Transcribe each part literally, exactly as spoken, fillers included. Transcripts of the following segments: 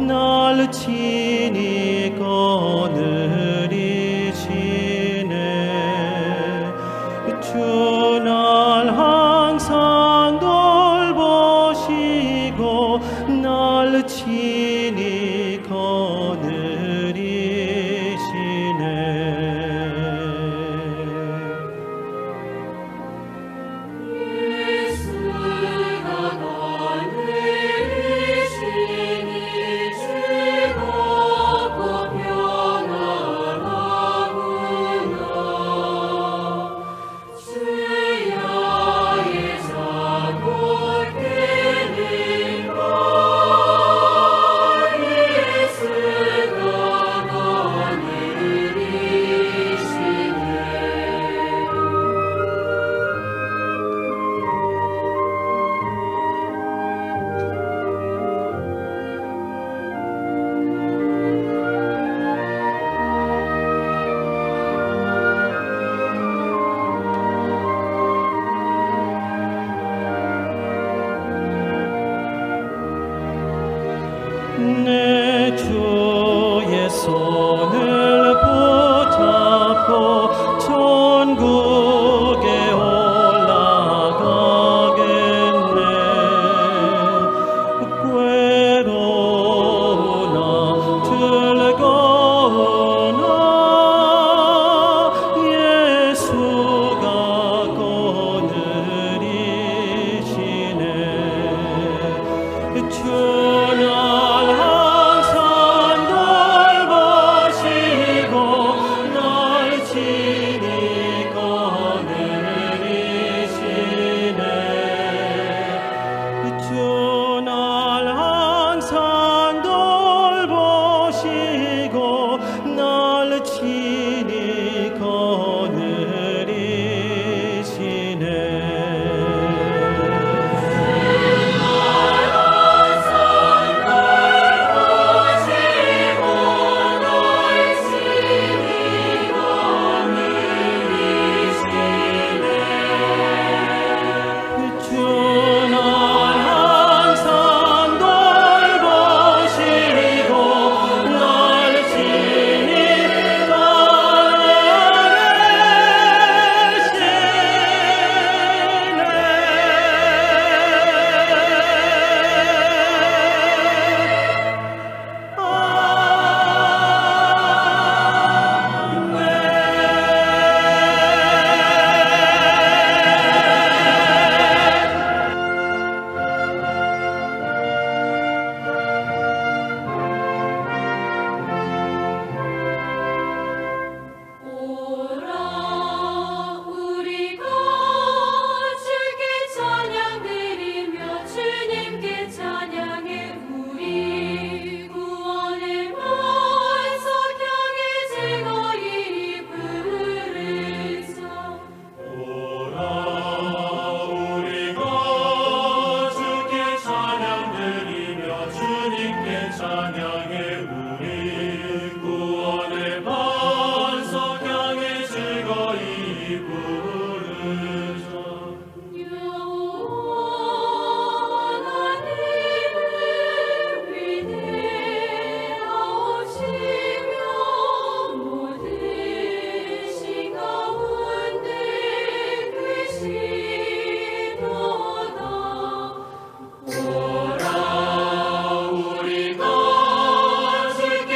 날 지니고 느리시네. 주날 항상 돌보시고 날 지니고 느리시네. 내 주의 손을 붙잡고 천국에 올라가겠네. 괴로우나 즐거우나 예수가 곧 느리시네. 주 날 항상 돌보시고 날 지니고 느리시네. 주 날 항상 돌보시고 날 지니고 느리시네. 주 날 항상 돌보시고 날 지니고 오라, 우리가 주께 찬양드리며 주님께 찬양해. 우리 구원의 반석 향해 즐거이 부르자. 오라, 우리가 주께 찬양드리며 주님께 찬양해. 우리 구원의 반석 향해 즐거이 부르자. 영원한 이름 위대하시며 모든 신 가운데 계시도다. 오라, 우리가 주께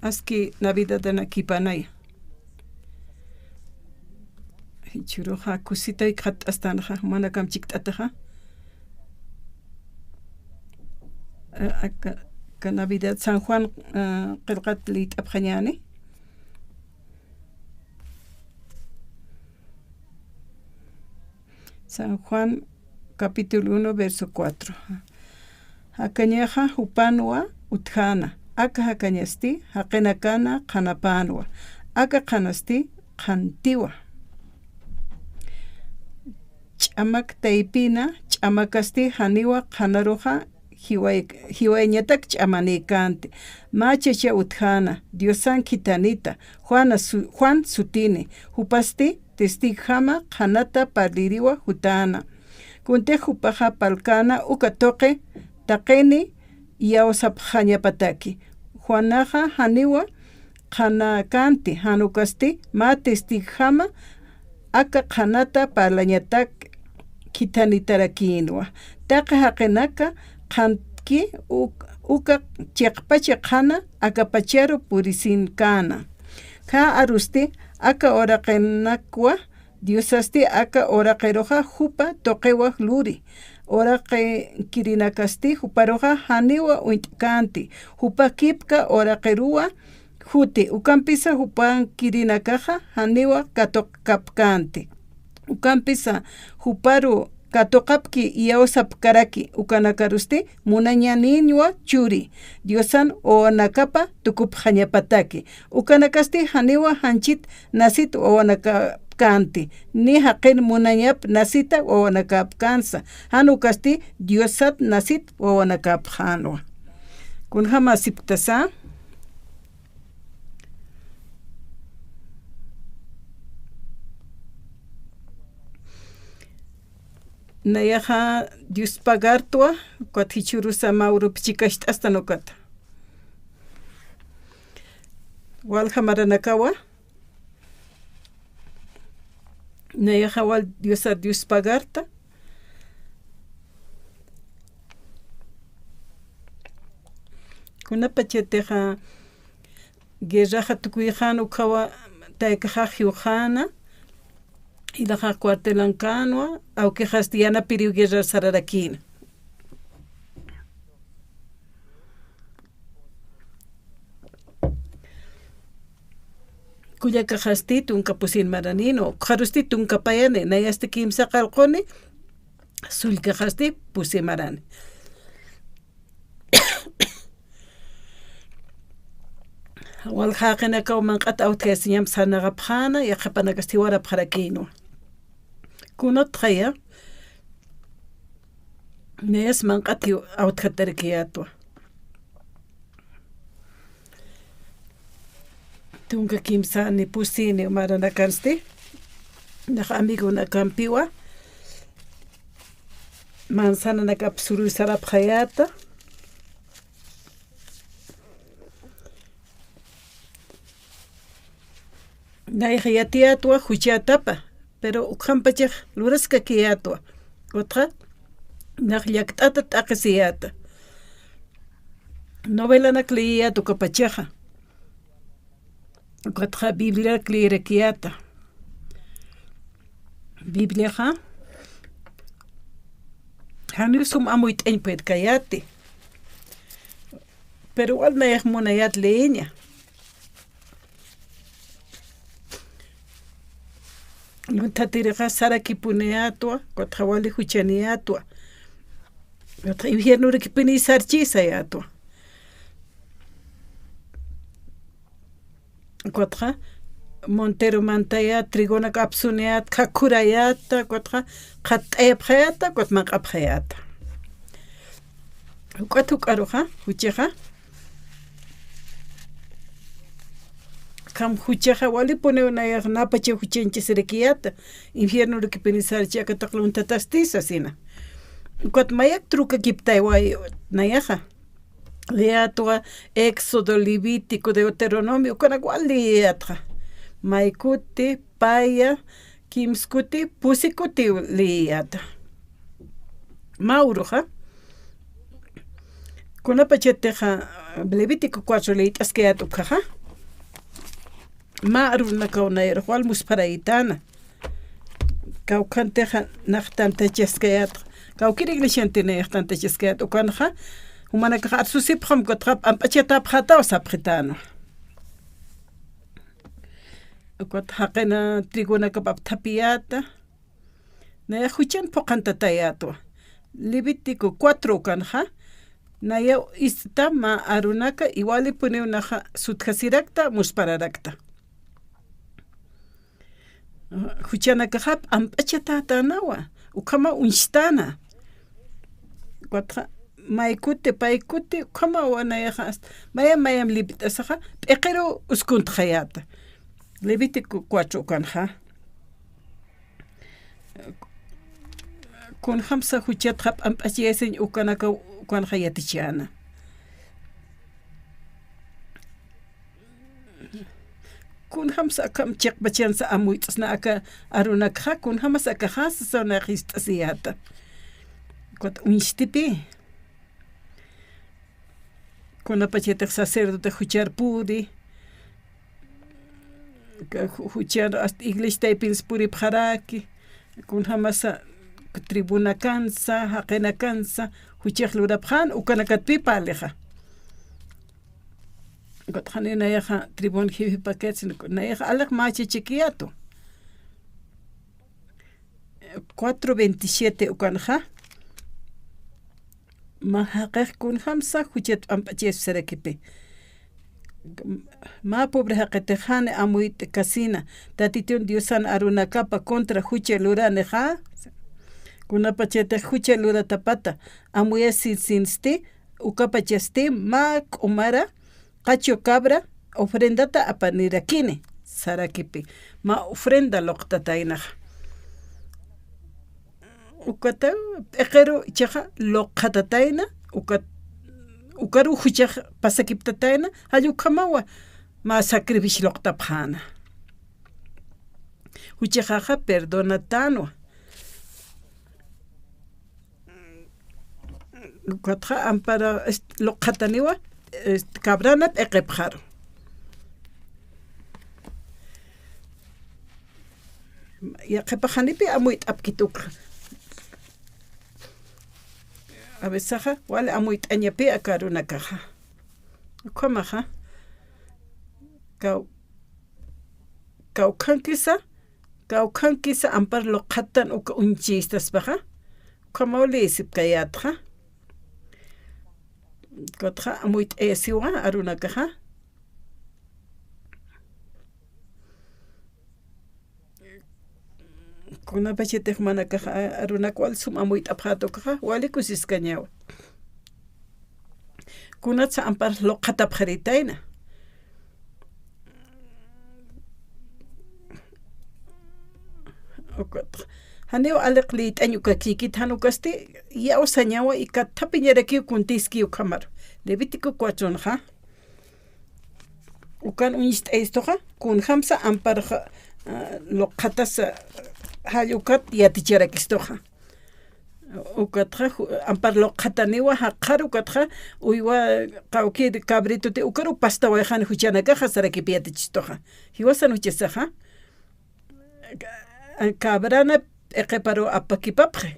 Aski Navidadana kipanaya. Jichhüruxa kusitay khatt'astanxa, jumanakam chikt'ataxa. Aka, aka Navidad San Juan, ah, qillqat liyt'apxañäni. San Juan capítulo uno, verso cuatro. Jakañaxa jupanwa utjäna, aka jakañasti jaqinakana qhanapänwa, aka qhanasti qhantiwa. Ch'amak taypina, ch'amakasti janiwa qhanaruxa jiway-, jiwayañatak ch'amanïkänti. Mä chacha utjäna, Diosan khithanita, Juana su-, Juan sutini, jupasti testigojama qhanata parliriwa jutäna. Kuntix jupaxa parlkäna uka tuqi taqini iyawsapxañapataki. Juanaxa janiwa qhanakänti, jan ukasti mä testigojama aka qhanata parlañatak khithanitarakïnwa. Taqi jaqinaka qhanki uk-, uka chiqpacha qhana akapacharu purisinkäna. Khä arusti aka uraqinakwa Diosasti aka uraqiruxa jupa tuqiwa luri. Uraqikirinakasti juparuxa janiwa uñt'känti, jupa kipka uraqiruwa juti. Ukampisa jupankirinakaxa janiwa katuqkapkänti. Ukampisa juparu katuqapki iyawsapkaraki, ukanakarusti munañanïñwa churi, Diosan wawanakapa tukupxañapataki. Ukanakasti janiwa janchit nasit wawanakapkänti, ni jaqin munañap nasita wawanakapkänsa, jan ukasti Diosat nasit wawanakapxänwa. Kunjam asipktasa. Nayaxa Dios pagartwa, ukat jichhürusa mä urupi chikacht'astan ukata. Walja maranakawa. Nayaxa wal Diosar Dios pagarta. Kunapachatixa guerraxa tukuyxän ukhawa taykaxax jiwxäna, jilaxax cuartelankänwa, awkixasti yanapiriw guerrar sararakïna. Kullakaxasti tunka pusin maranïnwa, ukxarusti tunka payani, nayasti kimsa qallquni, sullkaxasti pusi marani. Walja jaqinakaw manq'at awtjayasiñamp sarnaqapxäna, yaqhipanakasti jiwarapxarakïnwa. Kunatxaya, nayas manq'at jiw-, awtjatarakiyätwa. Tunka kimsani pusini maranakansti, nax amigonakampiwa, manzananakap suruy sarapxayäta. Nayxa yatiyätwa juchätapa, pero ukhampachax luraskakiyätwa. Utxa, nax llakt'ata t'aqhisiyäta. Novelanak leyiyäta ukapachaxa. Ukatxa Biblianak leerakiyäta. Bibliaxa janiw sum amuyt'añ puedkayäti. Pero wal nayax munayät leeña. Lunthatirixa sarakipuniyätwa, ukatxa wali juchaniyätwa. Ukatxa infiernorakipiniy sarchïsayätwa. Ukatxa Montero mantayät, trigonak apsuniyät, khakhurayäta, ukatxa qhatt'ayapxayäta, ukat manq'apxayäta. Ukat juk'aruxa, juchaxa. Kham juchaxa walipuniw nayax napacha juchañchasirakiyäta, infiernorakipini sarchi aka taq lunthatasti sasina. Ukat mayak trukakiptaywa nayaxa. Leyätwa Éxodo, Levítico, Deuteronomio, ukanak wal leyiyätxa. May kuti, paya, kims kuti, pusi kuti leyiyäta. Mä uruxa, kunapachatixa Levítico cuatro leyt'askayät ukhaxa. Mä arunakaw nayarux wal muspharaytäna. Kawkhantixa nax tantachaskayätxa. Kawkïr iglesianti nayax tantachaskayät ukanxa, jumanakax arsusipxam ukatxa p'amp'achatäpxätaw sapxitänwa. Ukat jaqina trigonakap apthapiyäta. Nayax juchan phuqhantatayätwa. Levítico cuatro ukanxa, nayaw ist'ta mä arunaka iwalipuniw naxa sutjasirakta, muspararakta. Juchanakaxa p'amp'achatätänawa, ukhama uñsthäna. Ukatxa, maykuti, paykuti, ukhamawa nayaxa, mayam, mayam lipt'asaxa, p'iqiru uskuntxayäta. Levítico cuatro ukanxa. Kunjamsa juchatxa p'amp'achayasiñ ukanaka, ukanxa yatichäna. Kunjamsa akham chiqpachansa amuyt'sna aka arunakxa, kunjamas akaxa sasaw nayax jist'asiyäta. Ukat uñstipï. Kunapachatix sacerdote juchar puri, ka-, ju-, juchar hasta iglesia taypins puripxaraki, kunjamasa tribunakansa, jaqinakansa, juchax lurapxän, ukanakatpï parlixa. Ukatxa janiw nayaxa tribun jefepakayät, sino nayaxa aliq mächachakiyätwa. Cuatro veintisiete ukanxa. Mä jaqix kunjamsa juchat p'amp'achayaspa sarakipï. Mä pobre jaqitix jan amuyt'kasina, Tatitun Diosan arunakapa contra jucha luranixa. Kunapachatix jucha luratapata amuyasisinsti, ukapachasti mä k'umara, qachu cabra ofrendata apanirakini, sarakipï, mä ofrenda luqtataynaxa. Ukata p'iqiru ichaxa luqxatatayna, ukat, ukaru juchax pasakiptatayna, jall ukhamawa mä sacrificio luqtapxäna. Juchaxaxa perdonatänwa. Ukatxa ampara, este, luqxataniwa, este, cabrana p'iqipxaru. Yaqhipax janipï amuyt'apkit ukxa. A veces wali amuyt'añapï aka arunakaxa. Ukhamaxa. Kaw-, kawkhankisa, kawkhankisa ampar luqxattan uka uñchïstaspaxa, ukhamaw liyisipkayätxa. Ukatxa amuyt'ayasiwa arunakaxa. Kunapachatix manakax a-, arunak wal sum amuyt'apxät ukaxa, wali kusiskañawa. Kunatsa ampar luqxatapxaritayna. Ukatxa. Janiw aliq liyt'añ ukakïkit, jan ukasti, yawsañawa, y kathapiñarakiw kuntïski ukhamaru. Levítico cuatronxa. Ukan uñst'ayistuxa, kunjamsa amparxa, ah, luqxatasa, jall ukat yaticharakistuxa. Ukatxa, ju-, ampar luqxataniwa, jaqxar ukatxa, uywa qawkïr cabrituti, ukaru pastawayxan juchanakaxa sarakipï yatichistuxa. Jiwasan juchasaxa, cabrana p'iqiparu apakipapxi.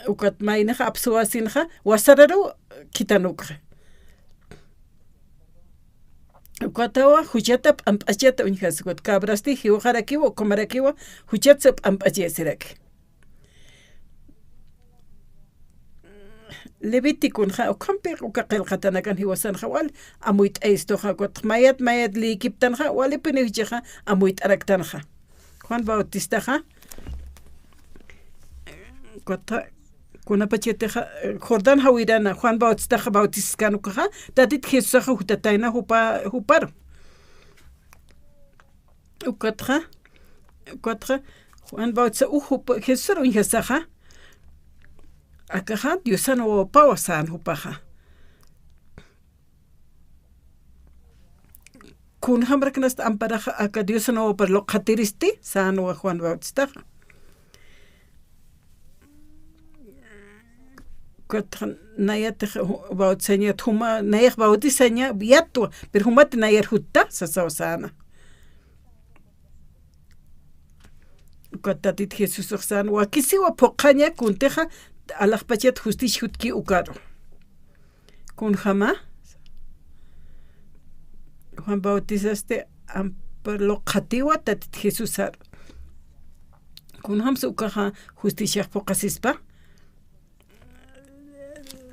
Ukat maynixa apsuwasinxa, wasararu khitan ukxi. Ukatawa juchata p'amp'achata uñjasi, ukat cabrasti jiwxarakiwa, ukhamarakiwa, juchatsa p'amp'achayasiraki. Levíticonxa, ukhampi uka qillqatanakan jiwasanxa wal amuyt'ayistuxa, ukat mayat, mayat lïkiptanxa, walipiniw jichhaxa amuyt'araktanxa. Juan Bautistaxa, ukat kunapachatixa, Jordán jawirana, Juan Bautistaxa bautisaskan ukaxa, Tatit Jesusaxa jutatayna jupa, juparu. Ukatxa, ukatxa, Juan Bautista uj jupa, Jesusar uñjasaxa, akaxa Diosan wawapawa sän jupaxa. Kunjamaraknasti amparaxa aka Diosan wawapar luqxatiristi, sänwa Juan Bautistaxa. Ukatxa nayatix ju-, bautisañat juma, nayax bautisaña yatwa, pero jumati nayar jutta, sasaw säna. Ukat Tatit Jesusax sän, wakisiwa phuqhaña kuntixa, alaxpachat justicia jutki ukaru. Kunjama, Juan Bautisasti ampar luqxatiwa Tatit Jesusar. Kunjamsa ukaxa justiciax phuqhasispa.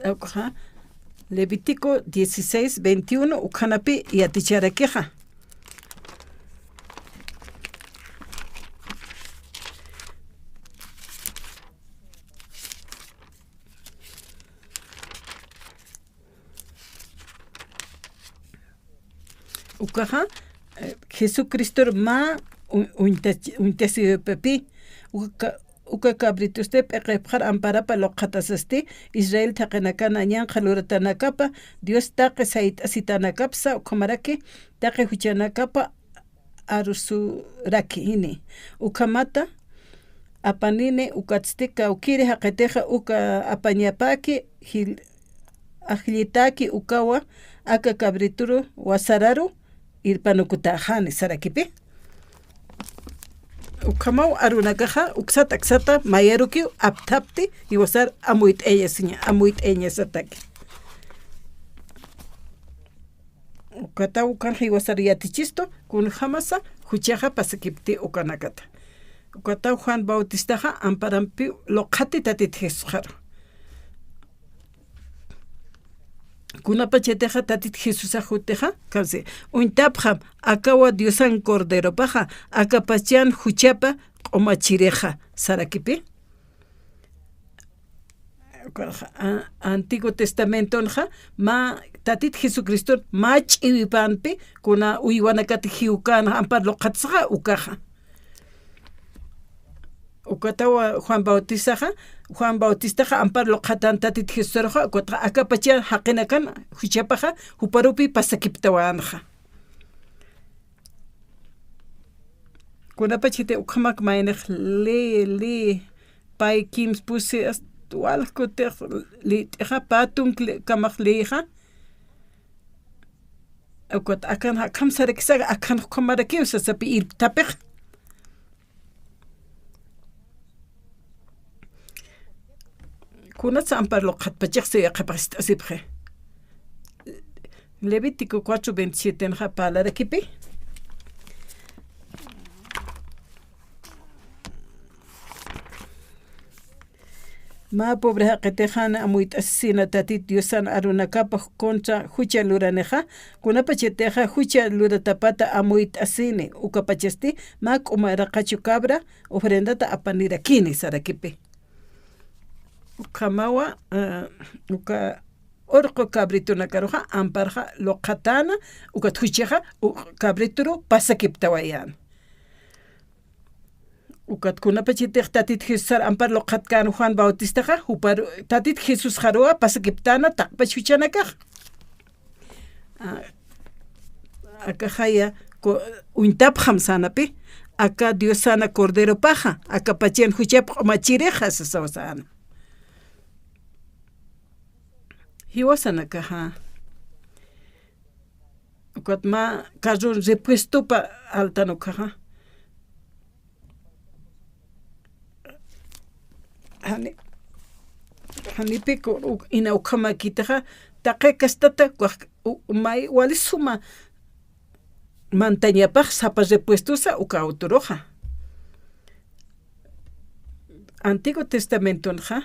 Ukaxa Levítico dieciséis veintiuno ukhanapi yaticharakixa. Ukaxa, eh, Jesucristor mä uñ-, uñtach-, uñtasiwipipï, uka, uka cabritusti p'iqipxar amparapa luqxatasasti, Israel thaqinakana ñanqha luratanakapa, Dios taqi sayt'asitanakapsa, ukhamaraki taqi juchanakapa arusuraki ini. Ukhamata, apanini ukatsti kawkiri jaqitixa uka apañapaki, jil-, ajllitaki ukawa aka cabrituru wasararu irpanukutaxani sarakipi. Ukhamaw arunakaxa uksat aksata mayarukiw apthapti jiwasar amuyt'ayañasiña, amuyt'ayañasataki. Ukataw ukan jiwasar yatichistu, kunjamasa juchaxa pasakipti ukanakata. Ukataw Juan Bautistaxa amparampi luqxati Tatit Jesusxaru. Kunapachatixa Tatit Jesusax jutixa, kansi, uñtapxam, akawa Diosan Corderopaxa, akapachan juchapa q'umachirixa, sarakipi. A-, Antiguo Testamentonxa, mä Tatit Jesucriston mä ch'iwipampi, kuna uywanakat jiwkän ampar luqxatsaxa ukaxa. Ukatawa Juan Bautistaxa, Juan Bautistaxa ampar luqxatän Tatit Jesusaruxa, ukataxa akapachan jaqinakan juchapaxa, juparupi pasakiptawänxa. Kunapachati ukhamak maynix li, li, pay kimspusi, ast-, walkutix li, t'ixa pä tunkli kamax lixa. Ukat akan akham sarakisa, akan ukhamarakiw sasapi irptapix. Kunatsa ampar luqxatpachix siwi yaqhipax ist'asipxi. Levítico cuatro veintisiete nxa parlarakipi. Mä pobre jaqitix jan amuyt'asisina Tatit Diosan arunakapa contra jucha luranixa, kunapachatixa jucha luratapata amuyt'asini, ukapachasti mä k'umaraqachu cabra ofrendata apanirakini sarakipi. Ukhamawa, ah, uka urqu cabritonakaruxa amparxa luqxatäna, ukat juchaxa, u-, cabritoru pasakiptawayäna. Ukat kunapachatix Tatit Jesusar ampar luqxatkän Juan Bautistaxa, jupar Tatit Jesusxaruwa pasakiptäna taqpach juchanakax. A, akaxaya, ku-, uñtapxam sanapi, aka Diosana Corderopaxa, akapachan juchap q'umachirixa sasaw sana. Jiwasanakaxa. Ukat mä carron repuestopa altan ukaxa. Jani, janipi ku-, u-, ina ukhamakitixa, taqi kastata, wax-, u-, may wali suma mantañapax sapa repuestosa uka autoruxa. Antiguo Testamentonxa,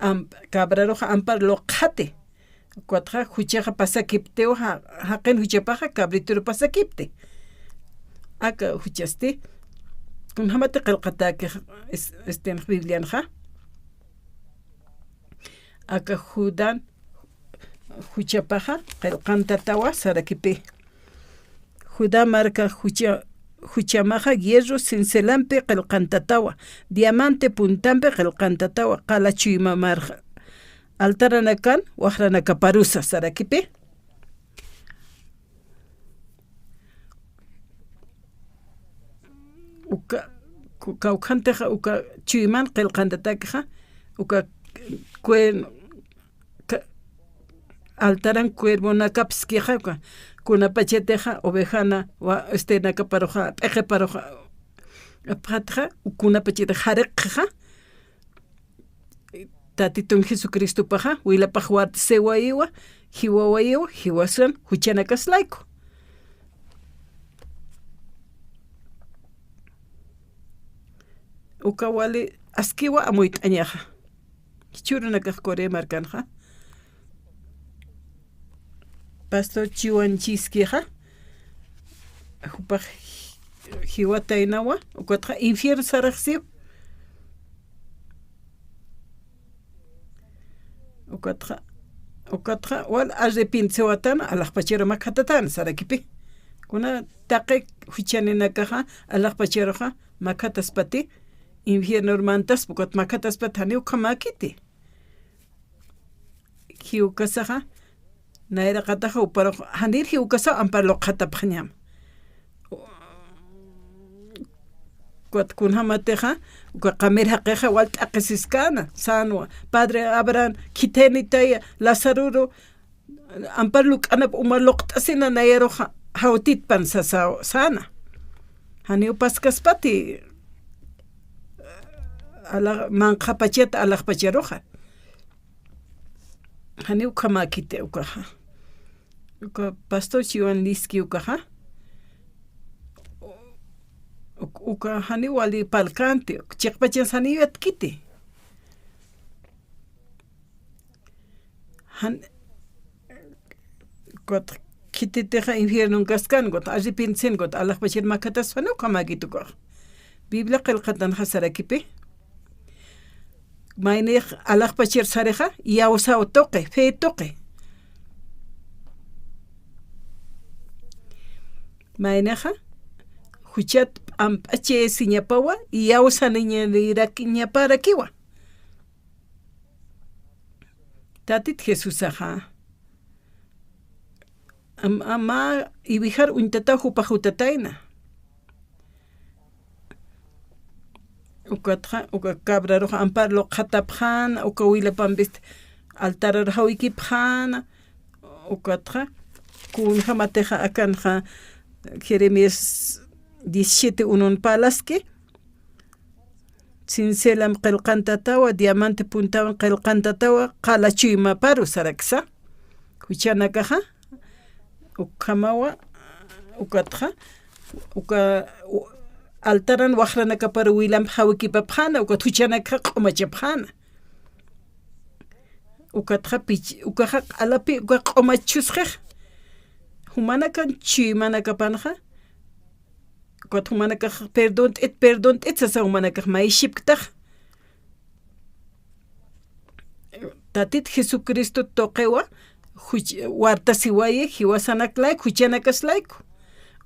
am-, cabraruxa ampar luqxati. Ukatxa juchaxa pasakiptiw, ja-, jaqin juchapaxa cabritoru pasakipti. Aka juchasti, kunjamati qillqatäkix, es-, este, Biblianxa. Aka Judán juchapaxa qillqantatawa sarakipi. Judá marka jucha-, juchamaxa hierro cincelampi qillqantatawa, diamante puntampi qillqantatawa, qala chuyma marxa altaranakan waxranakaparusa sarakipi. Uka, ku-, kawkhantixa uka chuyman qillqantatakixa, uka cuen-, ka-, altaran cuervonakapskixa, uka, kunapachatixa ovejana, wa-, estenakaparuxa, p'iqiparuxa, apxatxa, kunapachatixa jariqxixa, Tatitun Jesucristopaxa, wilapax wart'siwayiwa, jiwawayiwa, jiwasan juchanakas layku. Uka wali askiwa amuyt'añaxa. Jichhürunakax Corea markanxa. Pastor Chiwan Chiskixa, jupax jiwataynawa, ukatxa infierno saraxsiw. Ukatxa, ukatxa, wal arrepentisiwatana, alaxpachara makhatatana, sarakipi. Kuna taqi juchaninakaxa alaxpacharuxa makhataspati, infiernor mantaspa, ukat makhataspati, janiw ukhamäkiti. Jiwkasaxa, nayraqataxa juparux, janir jiwkasaw ampar luqxatapxañam. Ukat kunjamatixa, uka qamir jaqixa wal t'aqhisiskäna, sänwa, Padre Abraham, khithaynitaya, Lazaruru, ampar luk'anap uma luqt'asina nayaruxa jawtitpan sasaw, säna. Janiw paskaspati, ala-, manqhapachat alaxpacharuxa. Janiw ukhamäkiti ukaxa. Uka pastor Chiwan Liski ukaxa. Uk-, uka janiw wali parlkänti, chiqpachan janiw yatkiti. Jan-, ukat khititixa infiernon kaskan, ukat arrepentisin, ukat alaxpachir makhataspa, janiw ukhamäkiti ukax. Biblia qillqatanxa sarakipi. Maynix alaxpachir sarixa, iyawsaw tuqi, fe tuqi. Maynixa, juchat p'amp'achayasiñapawa, iyawsaniñaparakiwa. Tatit Jesusaxa, am-, ama iwijar uñtataw jupax jutatayna. Ukatxa, uka cabrarux ampar luqxatapxäna, uka wilapampist altarar jawikipxäna, ukatxa, kunjamatixa akanxa Jeremías diecisiete uno parlaski, cincelam qillqantatawa, diamante puntawan qillqantatawa, qala chuymaparu saraksa. Juchanakaxa, ukhamawa, ukatxa, uka, u-, altaran waxranakaparu wilamp jawikipapxäna, ukat juchanakxa q'umachapxäna. Ukatxa pich-, ukaxa q'alapi, uka q'umach chhusxix. Jumanakan chuymanakapanxa, ukat jumanakax perdont'it, perdont'it sasa jumanakax mayisipktax. Tatit Jesucristo tuqiwa, juch-, wartasiwayi, jiwasanak layku, juchanakas layku.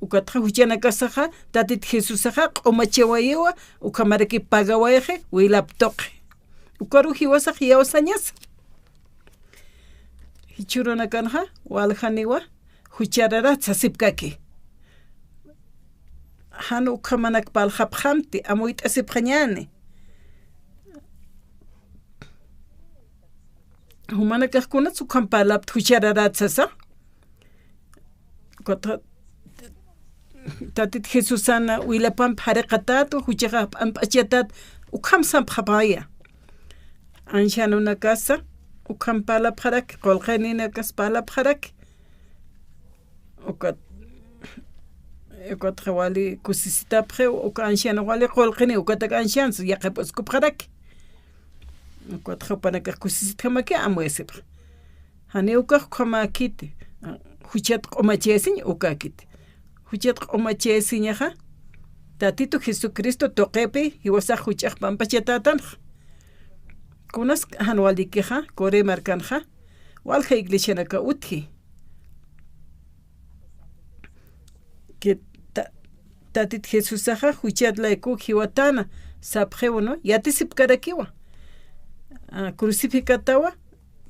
Ukatxa juchanakasaxa, Tatit Jesusaxa, q'umachawayiwa, ukhamaraki pagawayxi, wilap tuqi. Ukaru jiwasax iyawsañasa. Jichhürunakanxa, waljaniwa, juchararat sasipkaki. Jan ukhamanak parlxapxamti, amuyt'asipxañäni. Jumanakax kunats ukham parlapt juchararat sasa. Kutxa-, Tatit Jesusan wilapamp jariqatätwa, juchaxa p'amp'achatat, ukham sampxapaya. Ancianonakasa, ukham parlapxaraki, qullqininakas parlapxaraki. Ukat, ukatxa wali kusisitapxiw, uka anciano wali qullqini, ukatak ancianos, yaqhip uskupxaraki. Ukatxa jupanakax kusisitjamaki, amuyasipxa. Janiw ukax ukhamäkiti, juchat q'umachayasiñ ukäkiti. Juchat q'umachayasiñaxa, Tatitu Jesucristo tuqipi jiwasax juchax p'amp'achatätanxa. Kunas jan walikixa, Corea markanxa, walja iglesianaka utji. Que ta-, Tatit Jesusaxa juchat layku jiwatäna, sapxiw, ¿no? Yatisipkarakiwa. Ah, crucificatawa,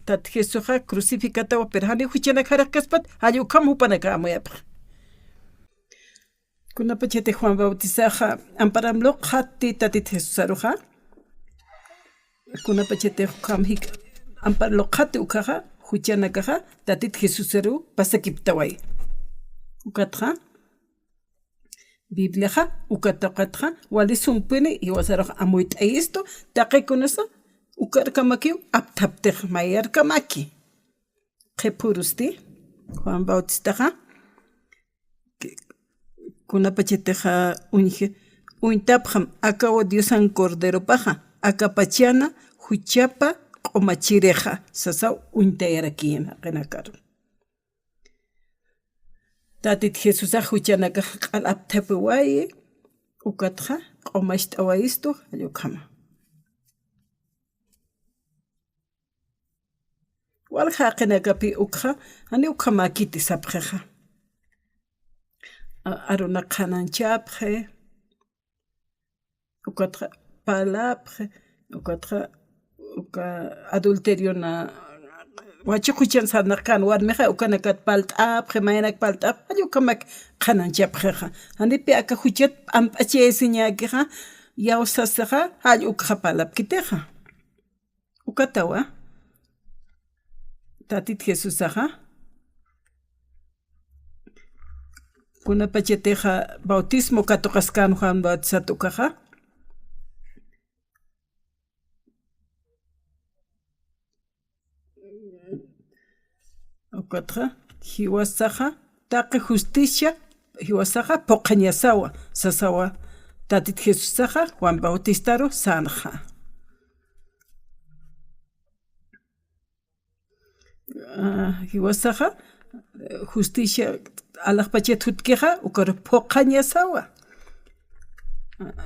Tatit Jesusaxa crucificatawa, pero jani juchanak jaraqkaspat, jall ukham jupanaka amuyapxa. Kunapachati Juan Bautizaxa, amparam luqxatti Tatit Jesusaruxa. Kunapachati ukham jik-, ampar luqxatti ukhaxa, juchanakaxa, Tatit Jesusaru pasakiptaway. Ukatxa, Bibliaxa, ukat ukatxa, wali sumpini, jiwasarux amuyt'ayistu, taqi kunasa, ukarkamakiw, apthaptix mayarkamaki. Qhipürusti, Juan Bautistaxa, kunapachatixa uñji-, uñtapxam, akawa Diosan Corderopaxa, akapachana juchapa q'umachirixa, sasaw uñtayarakïna, jaqinakaru. Tatit Jesusax juchanakax q'al apthapiwayi, ukatxa q'umacht'awayistu, jall ukhama. Walja jaqinakapi ukxa, jani ukhamäkiti sapxixa. a-, aruna qhananchapxi, ukatxa parlapxi, ukatxa uka adulteriona, wachuq juchan sarnaqkan warmixa, ukanakat palt'apxi, mayanak palt'apxi, jall ukhamak qhananchapxixa. Janipi aka juchat p'amp'achayasiñäkixa, yawsasixa, jall ukxa parlapkitixa. Ukatawa, Tatit Jesusaxa, kunapachatixa bautismo katuqaskan Juan Bautizat ukaxa, ukatxa, jiwasaxa, taqi justicia, jiwasaxa phuqhañasawa, sasawa, Tatit Jesusaxa Juan Bautistaru sänxa. Ah, jiwasaxa, eh, justicia alaxpachat jutkixa, ukaru phuqhañasawa.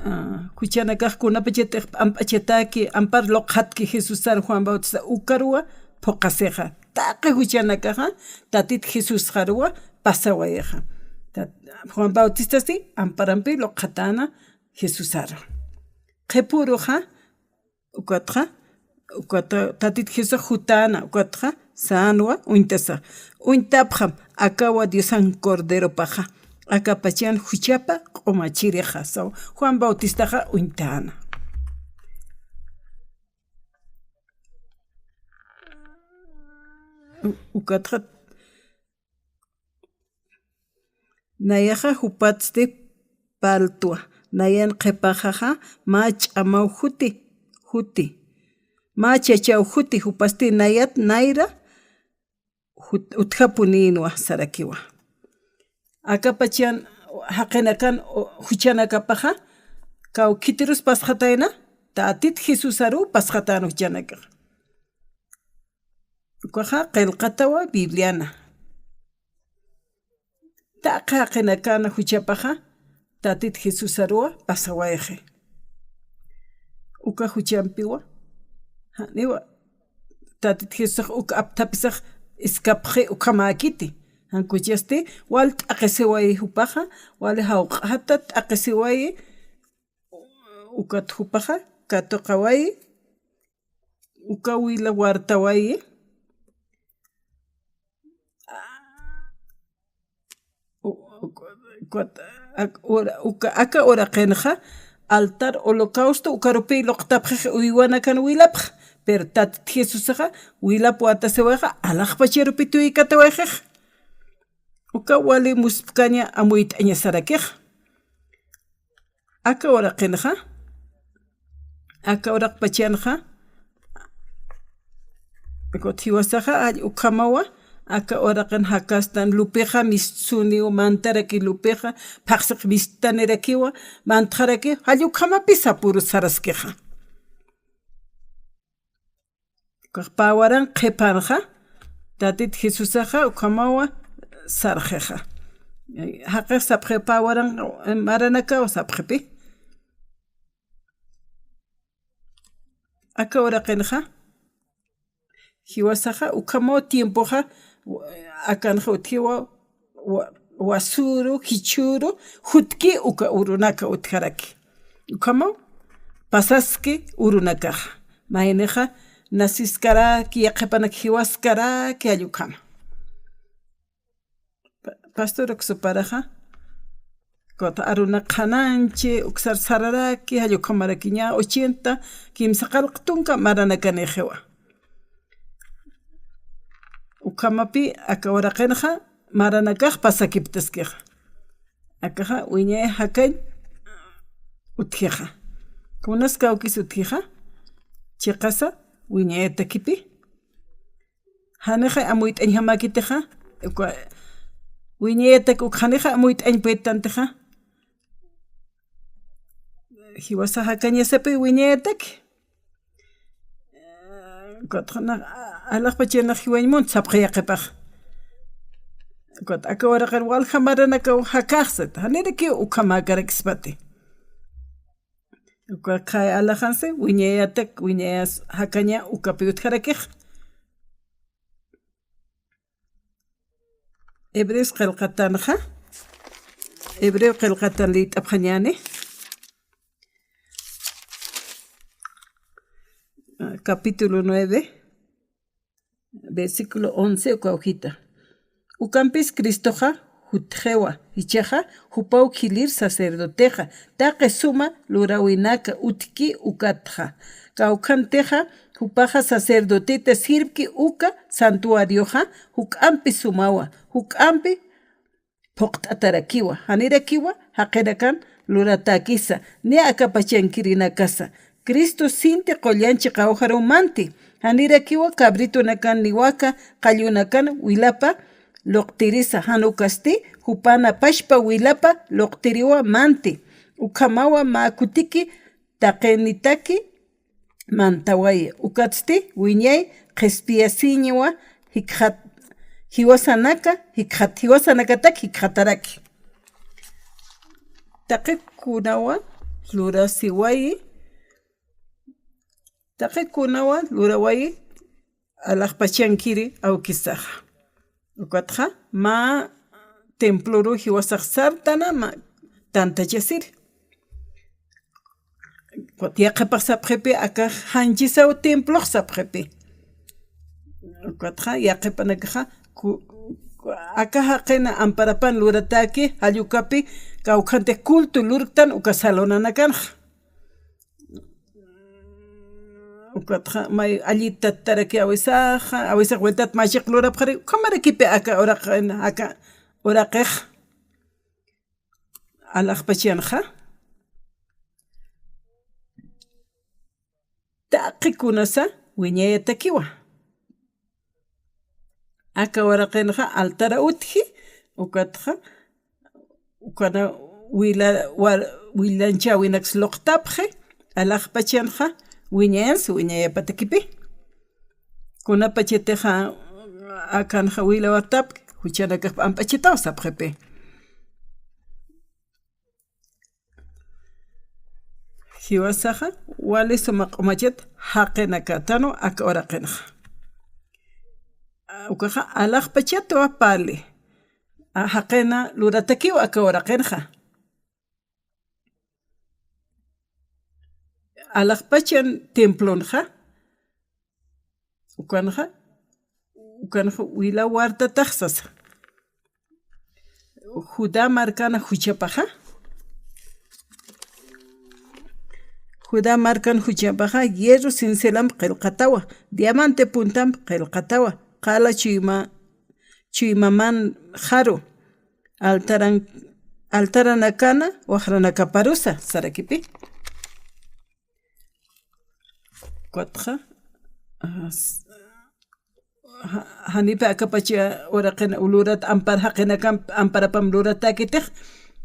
Ah, juchanakax kunapachatix p'amp'achataki, ampar luqxatki Jesusar Juan Bautista, ukaruwa phuqhasixa. Taqi juchanakaxa, Tatit Jesusxaruwa pasawayixa. Tat-, Juan Bautistasi amparampi luqxatäna Jesusaru. Qhipuruxa, ukatxa, ukata, Tatit Jesusax jutäna, ukatxa, sänwa, uñtasa. Uñtapxam, akawa Diosan Corderopaxa. Akapachan juchapa q'umachirixa, saw, Juan Bautistaxa uñtäna. U-, ukatxa, nayaxa jupatsti parltwa, nayan qhipaxaxa mä ch'amaw juti, juti. Mä chachaw juti, jupasti nayat nayra jut-, utjapunïnwa sarakiwa. Akapachan jaqinakan, o, juchanakapaxa, kawkhitirus pasxatayna, Tatit Jesusaru pasxatän juchanakaxa. Ukaxa qillqatawa Bibliana. Taqi jaqinakan juchapaxa, Tatit Jesusaruwa pasawayxi. Uka juchampiwa, janiwa, Tatit Jesusax uk apthapisax iskapxi ukhamäkiti. Jan ukasti, wal t'aqhisiwayi jupaxa, wali jawq'ata t'aqhisiwayi, ukat jupaxa, katuqawayi, uka wila wartawayi, u-, u-, ukat, ak-, ura-, uka, aka uraqinxa, altar holocausto, ukarupi luqtapxix uywanakan wilapx, pero Tatit Jesusaxa, wilap watasiwayixa, alaxpacharupi tuykatawayxix. Uka wali muspkaña amuyt'añasarakix. Aka uraqinxa, aka uraqpachanxa, ukat jiwasaxa, jall ukhamawa, aka uraqin jakastan lupixa, mistsuniw mantaraki lupixa, phaxsiq mistanirakiwa, mantxaraki, jall ukhamapis sapüru saraskixa. Ukax pä waranq qhipanxa, Tatit Jesusaxa ukhamawa sarxixa. Jaqix sapxi pä waranq maranakaw sapxipi. Aka uraqinxa, jiwasaxa ukhamaw tiempoxa, akanxa utjiwa, wa-, wasüru, jichhüru, jutki uka urunaka utjaraki. Ukhamaw pasaski urunakaxa. Maynixa nasiskaraki, yaqhipanak jiwaskaraki, jall ukhama. Pa-, pastor uksuparaxa, ukat aruna qhananchi, uksar sararaki, jall ukhamarakiña, ochenta, kimsa qallq tunka maranakanixiwa. Ukhamapi aka uraqinxa, maranakax pasakiptaskixa. Akaxa, wiñay jakañ utjixa. Kunas kawkis utjixa, chiqasa, wiñayatakipi. Janixa amuyt'añjamäkitixa, uka, wiñayatak uk janixa amuyt'añ puytantixa. Jiwasa jakañasapi wiñayatak. Ukat jana, alaxpachanax jiwañ munt sapxi yaqhipax. Ukat aka uraqir walja maranakaw jakaxsat, janirakiw ukhamäkarakispati. Uka qhaya alaxansi, wiñayatak, wiñayas jakaña ukapi utjarakix. Hebreos qillqatanxa, Hebreo qillqatan liyt'apxañäni. Capítulo nueve, versículo once, uka ujita. Ukampis Cristoxa jutxiwa, jichhaxa jupaw khilir sacerdotexa, taqi suma luräwinaka utjki ukatxa. Kawkhantixa jupaxa sacerdoteta sirvki uka santuarioxa juk'ampi sumawa, juk'ampi phuqt'atarakiwa, janirakiwa jaqinakan luratäkisa, ni akapachankirinakasa. Cristo sinti qullan chiqawjaruw manti, janirakiwa cabritonakan niwaka qallunakan wilapa luqtirisa, jan ukasti jupana pachpa wilapa luqtiriwa manti. Ukhamawa mä kutiki taqinitaki mantawayi, ukatsti wiñay qhispiyasiñwa jikxat, jiwasanaka, jikxat, jiwasanakatak jikxataraki. Taqi kunawa lurasiwayi, taqi kunawa lurawayi, alaxpachankiri awkisaxa. Ukatxa mä temploru jiwasax sartana mä tantachasiri. Ukat yaqhipax sapxipi, aka janchisaw templox sapxipi. Ukatxa yaqhipanakaxa ku-, aka jaqina amparapan luratäki, jall ukapi kawkhantix culto lurktan uka salonanakanxa. Ukatxa may allitattaraki awisaxa, awisax vueltat machiq lurapxari, ukhamarakipi aka uraqin, aka uraqix alaxpachanxa. Taqi kunasa wiñayatakiwa. Aka uraqinxa altara utji, ukatxa, ukana wila, war-, wilanchäwinaks luqtapxi, alaxpachanxa wiñayansa wiñayapatakipi. Kunapachatixa akanxa wila wartapki, juchanakax p'amp'achitaw sapxipi. Jiwasaxa wali suma q'umachat jaqinakatanwa aka uraqinxa. Ukaxa alaxpachatwa parli. A, jaqina luratakiw aka uraqinxa. Alaxpachan templonxa, ukanxa, ukanxa wila wartatax sasa. Judá markan juchapaxa. Judá markan juchapaxa, hierro cincelamp qillqatawa, diamante puntamp qillqatawa, qala chuyma, chuymaman jaru, altaran, altaranakana, wajranakaparusa, sarakipi. Ukatxa, ah, s-, ja-, janipi akapacha uraqin lurat ampar jaqinakan amparapam luratäkitix,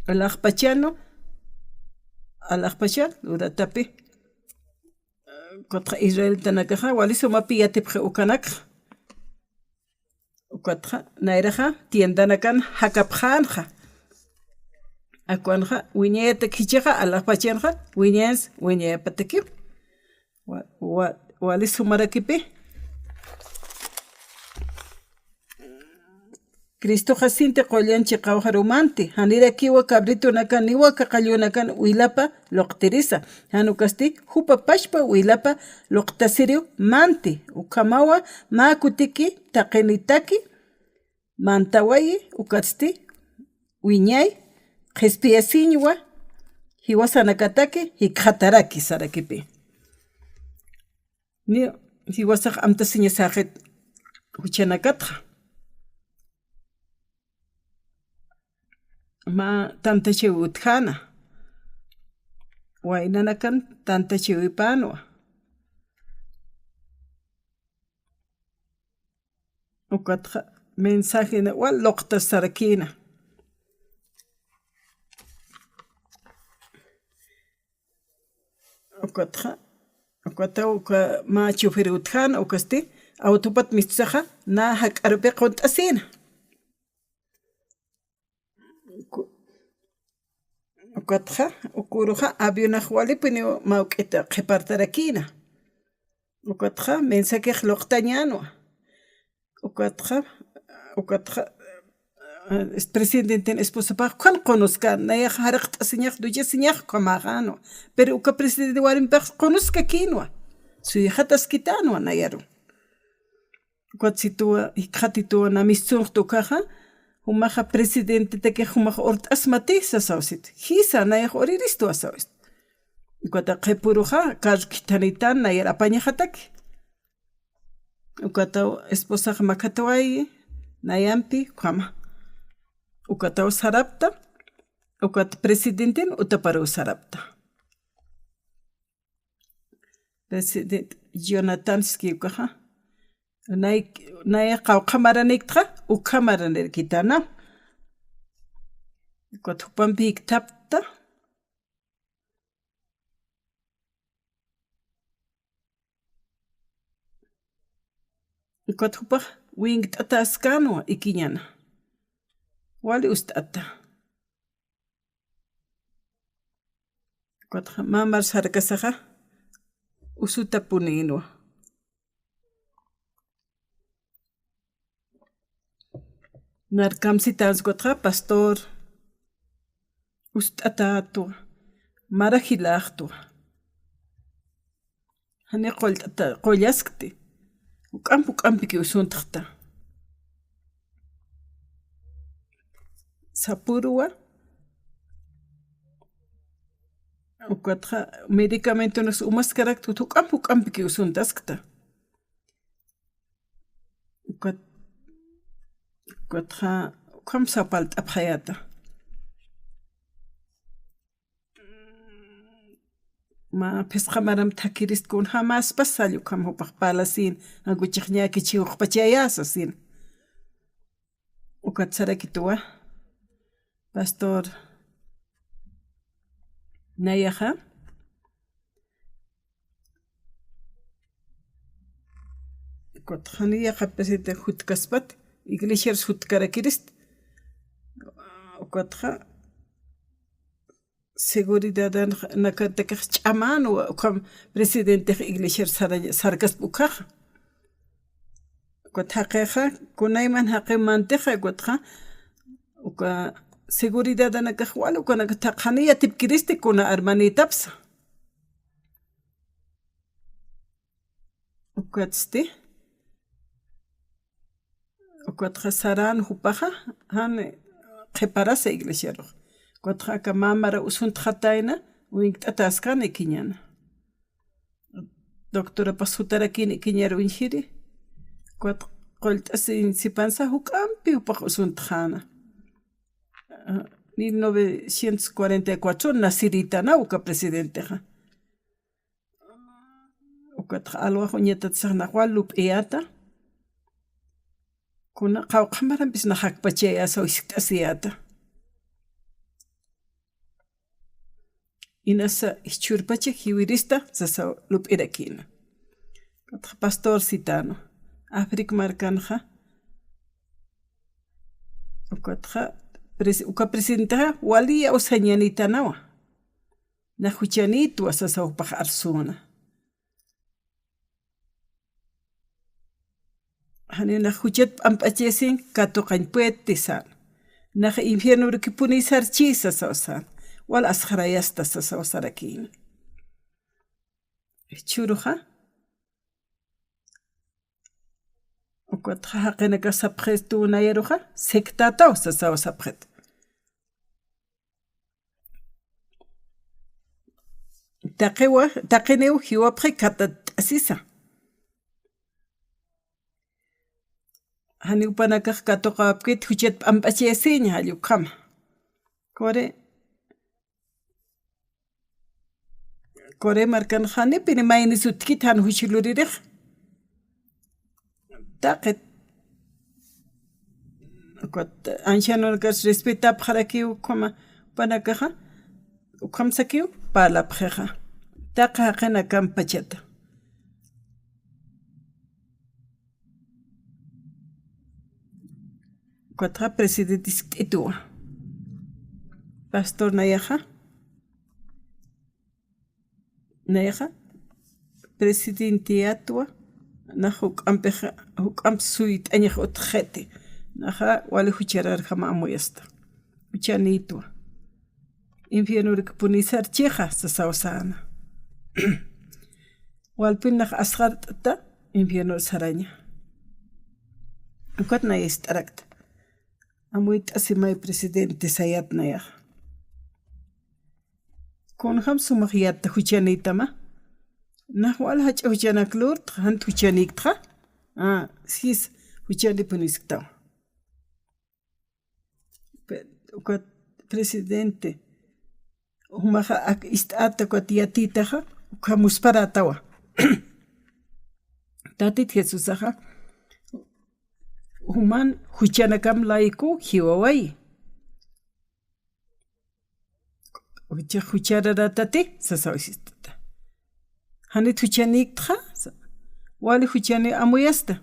alaxpachanu, alaxpachan luratapi. Ukatxa israelitanakaxa, wali sumapi yatipxi ukanakxa. Ukatxa, nayraxa, tiendanakan jakapxänxa. Akanxa, wiñayatak jichhaxa, alaxpachanxa, wiñayans, wiñayapatakiw. Wa-, wa-, wali sumarakipi. Cristoxa sinti qullan chiqawjarumanti, janirakiwa cabritonakan niwa kaqallunakan wilapa luqtirisa, jan ukasti jupa pachpa wilapa luqtasiriw manti, ukhamawa mä kutiki taqinitaki mantawayi, ukatsti wiñay qhispiyasiñwa jiwasanakataki jikxataraki sarakipi. Ni jiwasax amtasiñasäxit juchanakatxa. Mä tantachiw utjäna. Waynanakan tantachiwipänwa. Ukatxa mensajena wal luqtasarakïna. Ukatxa, ukataw uka mä chofer utjäna, ukasti autopat mistusaxa na jak'arupi qunt'asïna. Uku-, ukatxa, uka uruxa avionax walipuniw mawk'it qhipartarakïna. Ukatxa, mensajix luqtañänwa. Ukatxa, ukatxa, eh, presidentin esposapax ukan qunuskän, nayax jaraqt'asiñax, duchasiñax ukhamäxänwa. Pero uka presidente warimpixa qunuskakïnwa. Suyxataskitänwa nayaru. Ukat situwa, jikxatituwa na mistunxta ukaxa, jumaxa presidentetakix jumax urt'asmati sasaw sit. Jisa, nayax uriristwa sawist. Ukata qhipuruxa, carro khithanitän nayar apañaxataki. Ukataw esposax makhatwayi, nayampi, ukhama. Ukataw sarapta, ukat presidentin utaparuw sarapta. President Jonathan siski ukaxa. Nay, nay qawqha maranïktxa, ukha maranïrkitana. Ukat jupampi jikthapta. Ukat jupax winkt'atäskänwa ikiñana. Wali ust'ata. Ukatxa mä mar sarkasaxa usutapunïnwa. Nar kamsitänsa ukatxa pastor ust'atätwa, mara jiläxtwa. Jani qullt'ata, qullaskti. Juk'amp juk'ampiki usuntxta. Sapürwa. Ukatxa medicamentonas umaskarakta, juk'amp juk'ampiki usuntaskta. Ukat, ukatxa, ukham sapalt'apxayäta. Mä phisqa maram thakirist kunjämäspas sall ukham jupax parlasïn, jankuchix ñäkichï juqpachayä sasin. Ukat sarakituwa, pastor nayaxa, ukatxa jani yaqha presidente jutkaspat, iglesiar jutkarakirist, ukatxa seguridad nakartakix ch'amänwa, ukham presidentex iglesiar sara-, sarkaspa ukhaxa. Ukat jaqixa, kunayman jaqiw mantixa, ukatxa, uka seguridad anakax wal, ukanakax thaqhani yatipkiristi kuna armanïtapsa. Ukatsti, ukatxa sarän jupaxa, jan qhiparasa iglesiarux. Ukatxa aka mä mara usuntxatayna, winkt'atäskän ikiñana. Doctorapas jutarakïn ikiñar uñjiri, ukat qullt'asiñ sipansa juk'ampi jupax usuntxäna. Ah, mil novecientos cuarenta y cuatro nacirïtana uka presidentexa. Ukatxa alwax uñatat sax nax wal lup'iyäta. Kuna qawqha marampis nax jakpachayäsa jiskt'asiyäta. Inasa jichhürpacha jiwirista sasa lup'irakïna. Ukatxa pastor sitäna. Africa markanxa. Ukatxa pres-, uka presidentexa waliya usañanïtanawa. Nax juchanïtwa sasa jupax arsüna. Janiw nax juchat p'amp'achisin katuqañ puedti sän. Nax infiernorukipunï sarchi sasaw sän. Wal asxarayasta sasaw sarakïna. Jichhüruxa. Ukatxa jaqinakax sapxistu nayaruxa, sectätaw sasaw sapxit. Taqiwa, taqiniw jiwapxi katatt'asisa. Janiw jupanakax katuqawapkit juchat p'amp'achayasiña jall ukhama. Kuri, kuri markan janipini maynis utjkit jan juch luririx. Taqit. Ukat ancianonakas respetapxarakiw ukhama jupanakaxa, ukham sakiw parlapxixa. Taqi jaqinakampachata. Ukatxa presidente jiskt'ituwa. Pastor nayaxa. Nayaxa, presidenteyätwa, nax juk'ampixa, juk'amp suyt'añax utjxiti. Naxa wali juchararjama amuyasta. Juchanïtwa. Infiernurik punisarchixa sasaw säna. Walpin nax asxart'ta infiernur saraña. Ukat nay ist'arakta. Amuyt'asimay presidente sayat nayaxa. Kunjam sumax yatta juchanïtama. Nax wal jach'a juchanak lurtxa, jan juchanïktxa. Ah, sis, juchanï punisktaw. Pe-, ukat presidente, jumaxa ak ist'ata ukat yatïtaxa, ukxa musparätawa. Tatit Jesusaxa, juman juchanakam layku jiwawayi. Jucha-, juchararätati, sasaw sist'ata. Janit juchanïktxa, sa-, wali juchani amuyasta.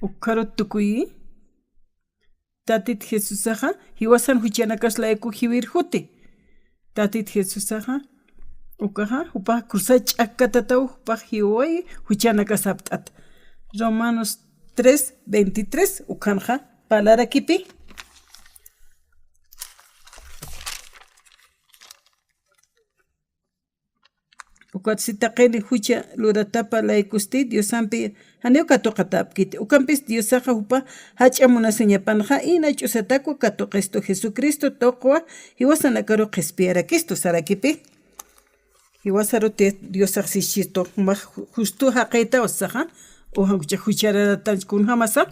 Ukkharut tukuyi. Tatit Jesusaxa, jiwasan juchanakas layku jiwirjuti. Tatit Jesusaxa, ukaxa, jupax cruzar ch'akkatataw, jupax jiway juchanakas apt'at. Romanos tres veintitrés, ukanxa, parlarakipi. Ukat si taqini jucha luratapa laykusti, Diosampi janiw katuqatäpkiti. Ukampis Diosaxa jupa jach'a munasiñapanxa ina ch'usatakwa katuqistu Jesucristo tuqwa jiwasanakaru qhispiyarakistu sarakipi. Jiwasaruti Diosax sichistu jumax justu jaqïtaw sasaxa, ujan jucha juchararatanch kunjamasa.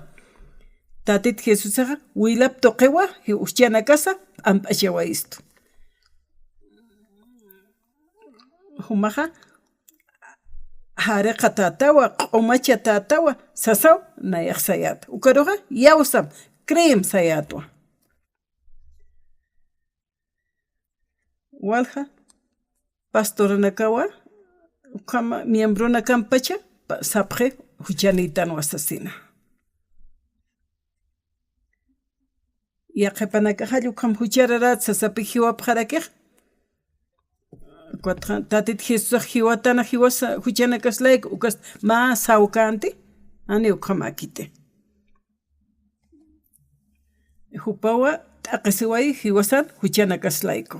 Tatit Jesusaxa wilap tuqiwa, juchanakasa p'amp'achawayistu. Jumaxa, jariqatätawa, q'umachatätawa, sasaw, nayax sayät. Ukaruxa, yawsam, creem sayätwa. Walja, pastornakawa, ukhama, miembronakampacha, pa-, sapxi, juchanïtanwa sasina. Yaqhipanakaxall ukham juchararät sasapi jiwapxarakix. Ukatxa, Tatit Jesusax jiwatana jiwasa juchanakas layku, ukas mä sawkänti, jani ukhamäkiti. Jupawa t'aqhisiwayi jiwasan juchanakas layku.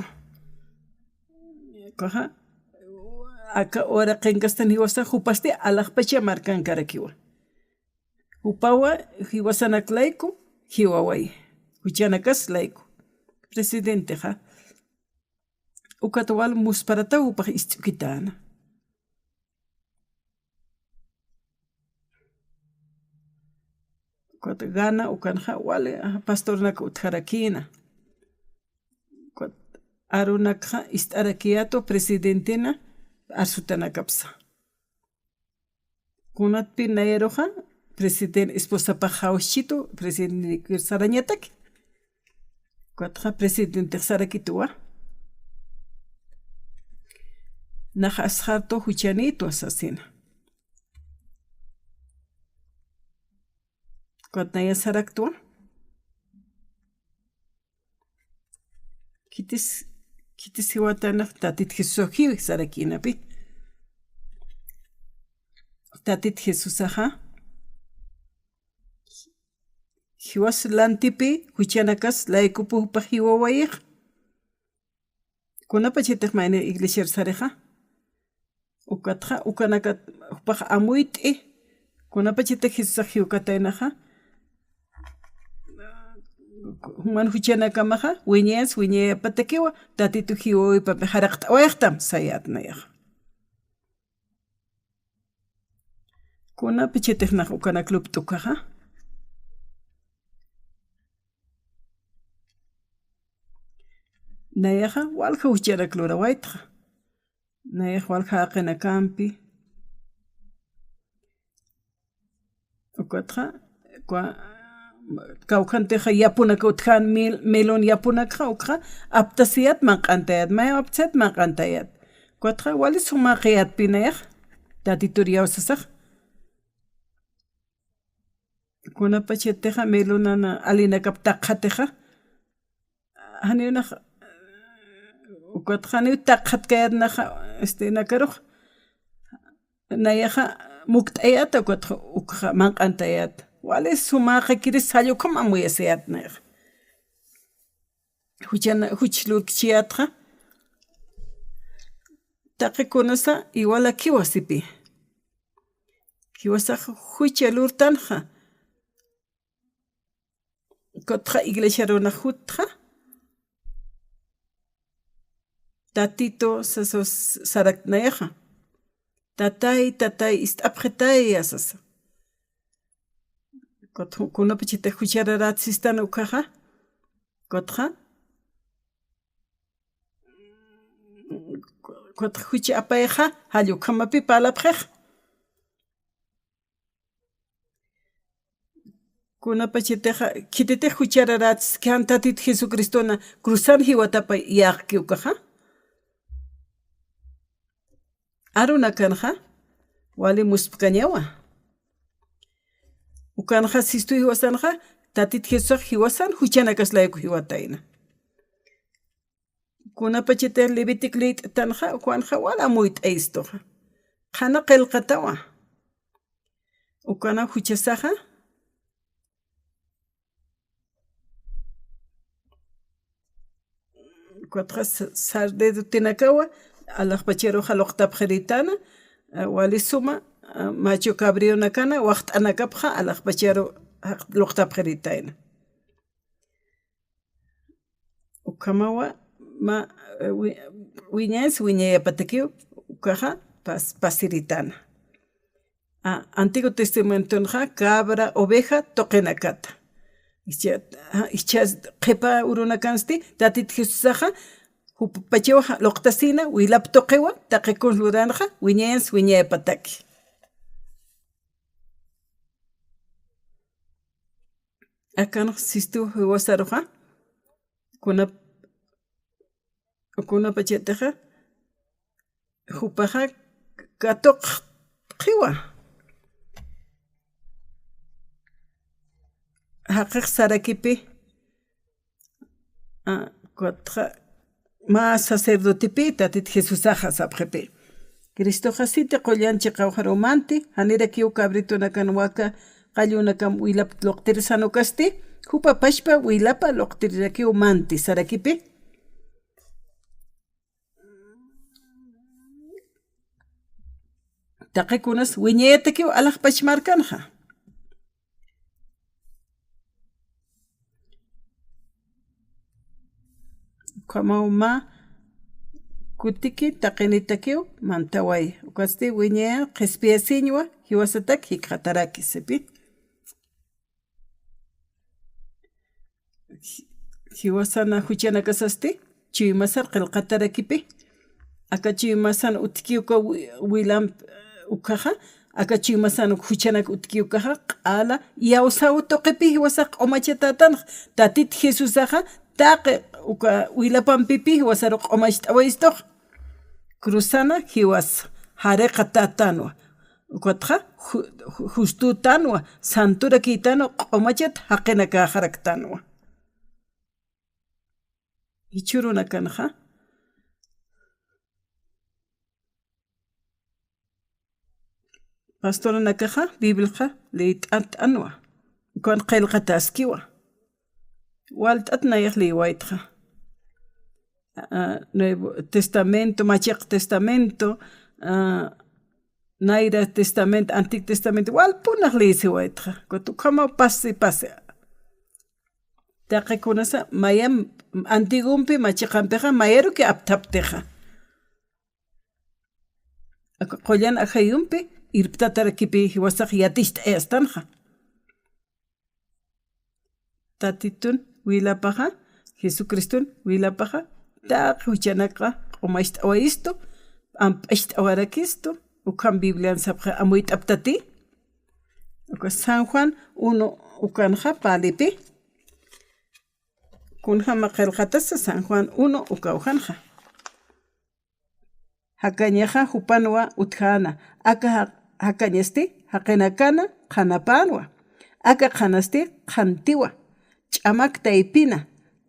Ukaxa, aka uraqinkastan jiwasa jupasti alaxpacha markankarakiwa. Jupawa jiwasanak layku, jiwawayi. Juchanakas layku. Presidentexa. Ukat wal musparataw jupax ist'ukitäna. Ukat gana ukanxa wal, ah, pastornak utjarakïna. Ukat arunakxa ist'arakiyätwa presidentena arsutanakapsa. Kunatpi nayaruxa, presidente esposapax jawschitu, presidente sarañataki. Ukatxa presidentex sarakituwa. Nax asxartu juchanïtwa sasina. Ukat naya saraktwa. Khitis, khitis jiwatanax Tatit Jesusax jiwi sarakïnapi. Tatit Jesusaxa, jiwas lantipi, juchanakas laykupu jupax jiwawayix. Kunapachatix mayni iglesiar sarixa. Ukatxa, ukanakat jupax amuyt'i, kunapachatix Jesusax jiwkataynaxa, juman juchanakamaxa, wiñayas, wiñayapatakiwa, Tatitu jiwawipampi jaraqt'awayxtam, sayät nayaxa. Kunapachatix nax ukanak lupt'ukaxa. Nayaxa, walja juchanak lurawaytxa. Nayax walja jaqinakampi. Ukatxa, kwa-, kawkhantixa yapunak utjän mil-, melon yapunakxa, ukxa aptasiyät manq'antayät, mayam aptasiyät manq'antayät. Ukatxa, wali sumaqiyätpi nayax, Tatitur iyawsasax. Kunapachatixa, melonana alinakap taqxatixa, janiw nax, ukatxa janiw taqxatkayät naxa, este, nakarux, nayaxa mukt'ayäta, ukatxa ukxa manq'antayäta. Wali sumäqakiri sallukam amuyasiyät nayxa. Juchan, juch lurkchiyätxa. Taqi kunasa igualakiwa sipi. Jiwasax jucha lurtanxa. Kutxa iglesiarunax jutxa. Tatitu sasa saraknayaxa. Tatay, tatay, ist'apxitaya sasa. Kut-, kunapachatix juchararätsistan ukaxa. Kutxa. Kutxa juch apayxa, jall ukhamapi parlapxix. Kunapachatixa, khititix juchararätski jan Tatit Jesucristona cruzan jiwatapa yäqki ukaxa. Arunakanxa, wali muspkañawa. Ukanxa sistu jiwasanxa, Tatit Jesusax jiwasan juchanakaslay uk jiwatayna. Kunapachatix Levitic liyt'tanxa, ukanxa wal amuyt'ayistuxa. Qhana qillqatawa. Ukana juchasaxa. Kutxa sa-, sardedotinakawa, alaxpacharuxa luqtapxiritäna, a, wali suma, a, macho cabrionakana, waxt'anakapxa, alaxpacharu jaq-, luqtapxiritayna. Ukhamawa, ma, e, wi-, wiñayans wiñayapatakiw, ukaxa pas-, pasiritana. A, Antiguo Testamentonxa cabra, oveja, tuqinakata. Icha, a, icha qhipa urunakansti, Tatit Jesusaxa, jupapachaw luqtasina, wilap tuqiwa, taqi kun luranxa, wiñayans wiñayapataki. Akanx sistu jiwasaruxa, kunap-, kunapachatixa, jupaxa katuqxiwa. Jaqix sarakipi, a, kutxa, mä sacerdotepi, Tatit Jesusaxa sapxipi. Cristoxa siti qullan chiqawxaruw manti, janirakiw cabritonakan waka qallunakam wilap luqtirisan ukasti, jupa pachpa wilapa luqtirirakiw manti, sarakipi. Taqi kunas wiñayatakiw alaxpach markanxa. Ukhamaw mä kutiki taqinitakiw mantaway. Ukasti wiñayan qhispiyasiñwa jiwasatak jikxataraki sipi. Ji-, jiwasana juchanakasasti, chuymasar qillqatarakipi. Aka chuymasan utjki uka wi-, wilamp ukaxa, aka chuymasan uk juchanak utjki ukaxa, q'ala iyawsaw tuqipi jiwasax q'umachatätanx, Tatit Jesusaxa, taqi uka wilapampipi jiwasaru q'umacht'awayistux. Cruzana jiwas, jariqatätanwa. Ukatxa ju-, ju-, justütanwa, santurakïtanwa, q'umachat jaqinakäxaraktanwa. Jichhürunakanxa, pastoranakaxa, Bibliaxa liyt'att'anwa. Ukan qillqatäskiwa. Walt'at nayax liywaytxa. A, Nuevo Testamento, Machiq Testamento, a, Nayra Testamento, Antiguo Testamento, walpunax liysiwaytxa. Kut ukhama pasi, pasi. Taqi kunasa, mayam, Antiguompi, Machiqampixa, mayaruki apthaptixa. Aka qullan ajayumpi irptatarakipi jiwasax yaticht'ayastanxa. Tatitun wilapaxa, Jesucriston wilapaxa, taqi juchanakxa q'umacht'awayistu, p'amp'acht'awarakistu, ukham Biblian sapxi amuyt'aptati. Uka San Juan uno ukanxa palipi, kunjama qillqatasa San Juan uno ukawjanxa. Jakañaxa jupanwa utjäna, aka ja-, jakañasti jaqinakana qhanapänwa, aka qhanasti qhantiwa, ch'amak taypina,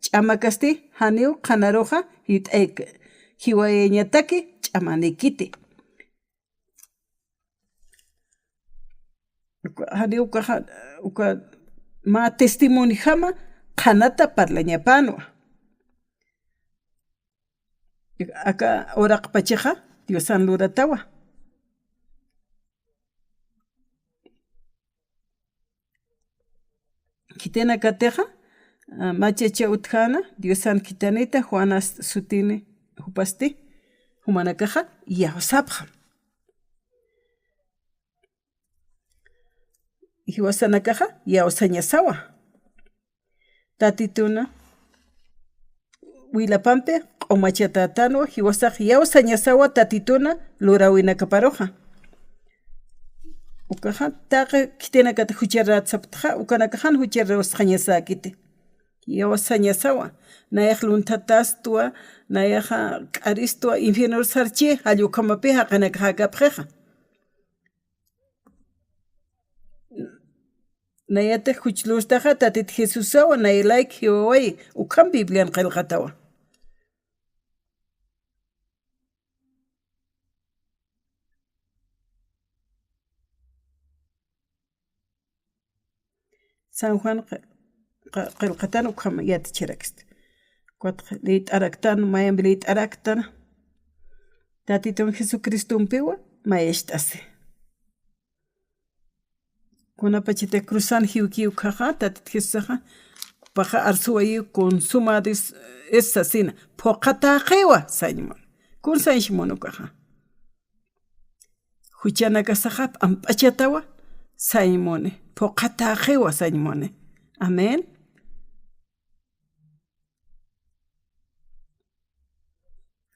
ch'amakasti janiw qhanaruxa jit'ayk-, jiwayañataki ch'amanikiti. Jani ukaxa, uka mä testimonijama qhanata parlañapänwa. Aka uraqpachaxa Diosan luratawa. Khitinakatixa, a, machacha utjäna, Diosan khitinita, Juanas sutini, jupasti, jumanakaxa iyawsapxam. Jiwasanakaxa iyawsañasawa. Tatituna wilapampi q'umachatätanwa, jiwasax iyawsañasawa Tatituna luräwinakaparuxa. Ukaxa taqi khitinakat jucharatsaptxa, ukanakax jan jucharawsxañasäkiti. Iyawsañasawa, nayax lunthatastwa, nayaxa k'aristwa, infiernor sarchi, jall ukhamapï jaqinakax jakapxixa. Nayatix juch lurtaxa Tatit Jesusawa, nayalayki jiwawayi, ukham Biblian qillqatawa. San Juan q-, q-, qillqatan ukham yatichirakisti. Ukat liyt'araktan, mayampi liyt'araktan, Tatitun Jesucristompiwa mayacht'asi. Kunapachatix cruzan jiwki ukaxa, Tatit Jesusaxa, jupaxa arsuwayi consumado es, es sasina, phuqhatäxiwa sañ muni. Kun sañs muni ukaxa. Juchanakasaxa p'amp'achatawa sañ muni, phuqhatäxiwa sañ muni. Amén.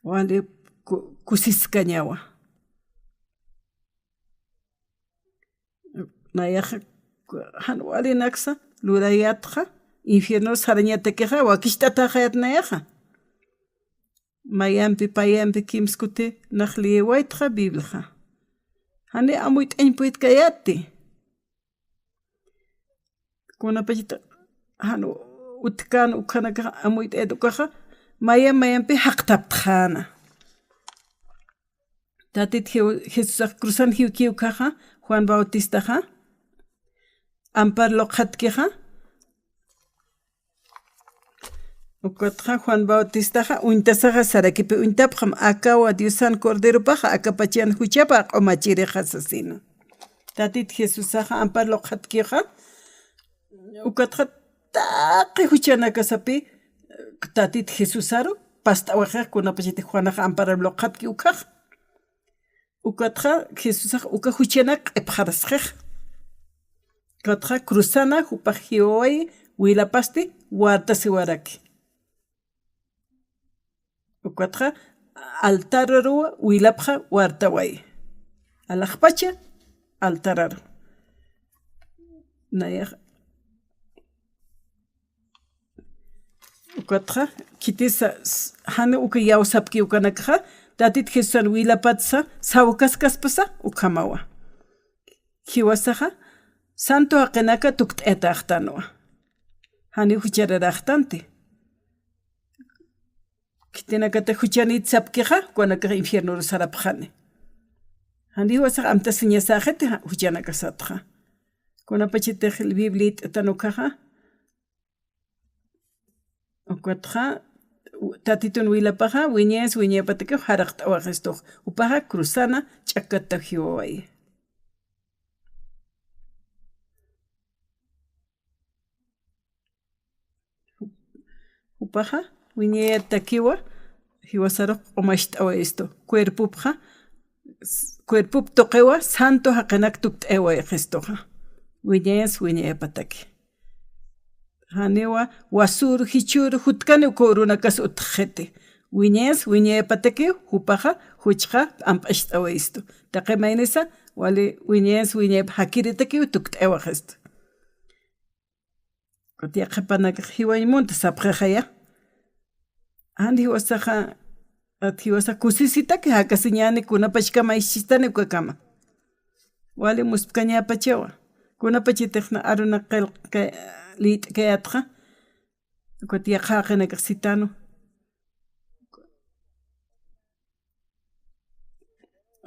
Wali ku-, kusiskañawa. Nayaxa, jan walinaksa lurayätxa, infiernor sarañatakixa, wakicht'atäxayät nayaxa. Mayampi, payampi kimsa kuti nax liyawaytxa Bibliaxa. Jani amuyt'añ puytkayäti. Kunapachatix jan utjkän ukhanakax amuyt'ayät ukaxa, mayam mayampi jaqtaptxäna. Tatit Jew-, Jesusax cruzan jiwki ukaxa, Juan Bautistaxa, ampar luqxatkixa, ukatxa Juan Bautistaxa uñtasaxa sarakipi uñtapxam, akawa Diosan Corderopaxa, aka pachan juchapa q'umachirixa sasina. Tatit Jesusaxa ampar luqxatkixa, ukatxa taqi juchanakasapi Tatit Jesusaru past'awixix, kunapachatix Juanaxa ampar luqxatki ukaxa. Ukatxa Jesusax uka juchanak q'ipxarasxix. Ukatxa cruzana jupax jiwawayi wilapasti wartasiwaraki. Ukatxa altararuwa wilapxa wartawayi. Alaxpacha altararu. Nayax Ukatxa, khitisa, s-, jani uka iyawsapki ukanakaxa, Tatit Jesusan wilapatsa, sawkaskaspasa, ukhamawa. Jiwasaxa, santo jaqinaka tukt'atäxtanwa. Jani juchararaxtanti. Khitinakatix juchanït sapkixa, ukanakax infiernoru sarapxani. Jani jiwasax amtasiñasäxiti, ja-, juchanakasatxa. Kunapachatix Bibliaytan ukaxa, Ukatxa, Tatitun wilapaxa, wiñayas wiñayapatakiw jaraqt'awaxistux. Jupaxa cruzana ch'akkataw jiwawayi. Jupaxa, wiñayatakiwa, jiwasarux q'umacht'awayistu. Cuerpopxa, s-, cuerpop tuqiwa, santo jaqinak tukt'awayixistuxa. Wiñayas wiñayapataki. Janiwa wasüru, jichhüru, jutkani uka urunakas utjxiti. Wiñayas wiñayapatakiw, jupaxa, juchxa, p'amp'acht'awayistu. Taqi maynisa, wali wiñayas wiñayap jakiritakiw tukt'awaxistu. Kuti yaqhipanakax jiwañ munta sapxixaya. Jan jiwasaxa, at jiwasax kusisitaki, jakasiñäni kunapachkama ischistani ukakama. Wali muspkañäpachawa. Kunapachatixna arunak qillqa liyt'kayätxa. Ukat yaqha jaqinakax sitanu.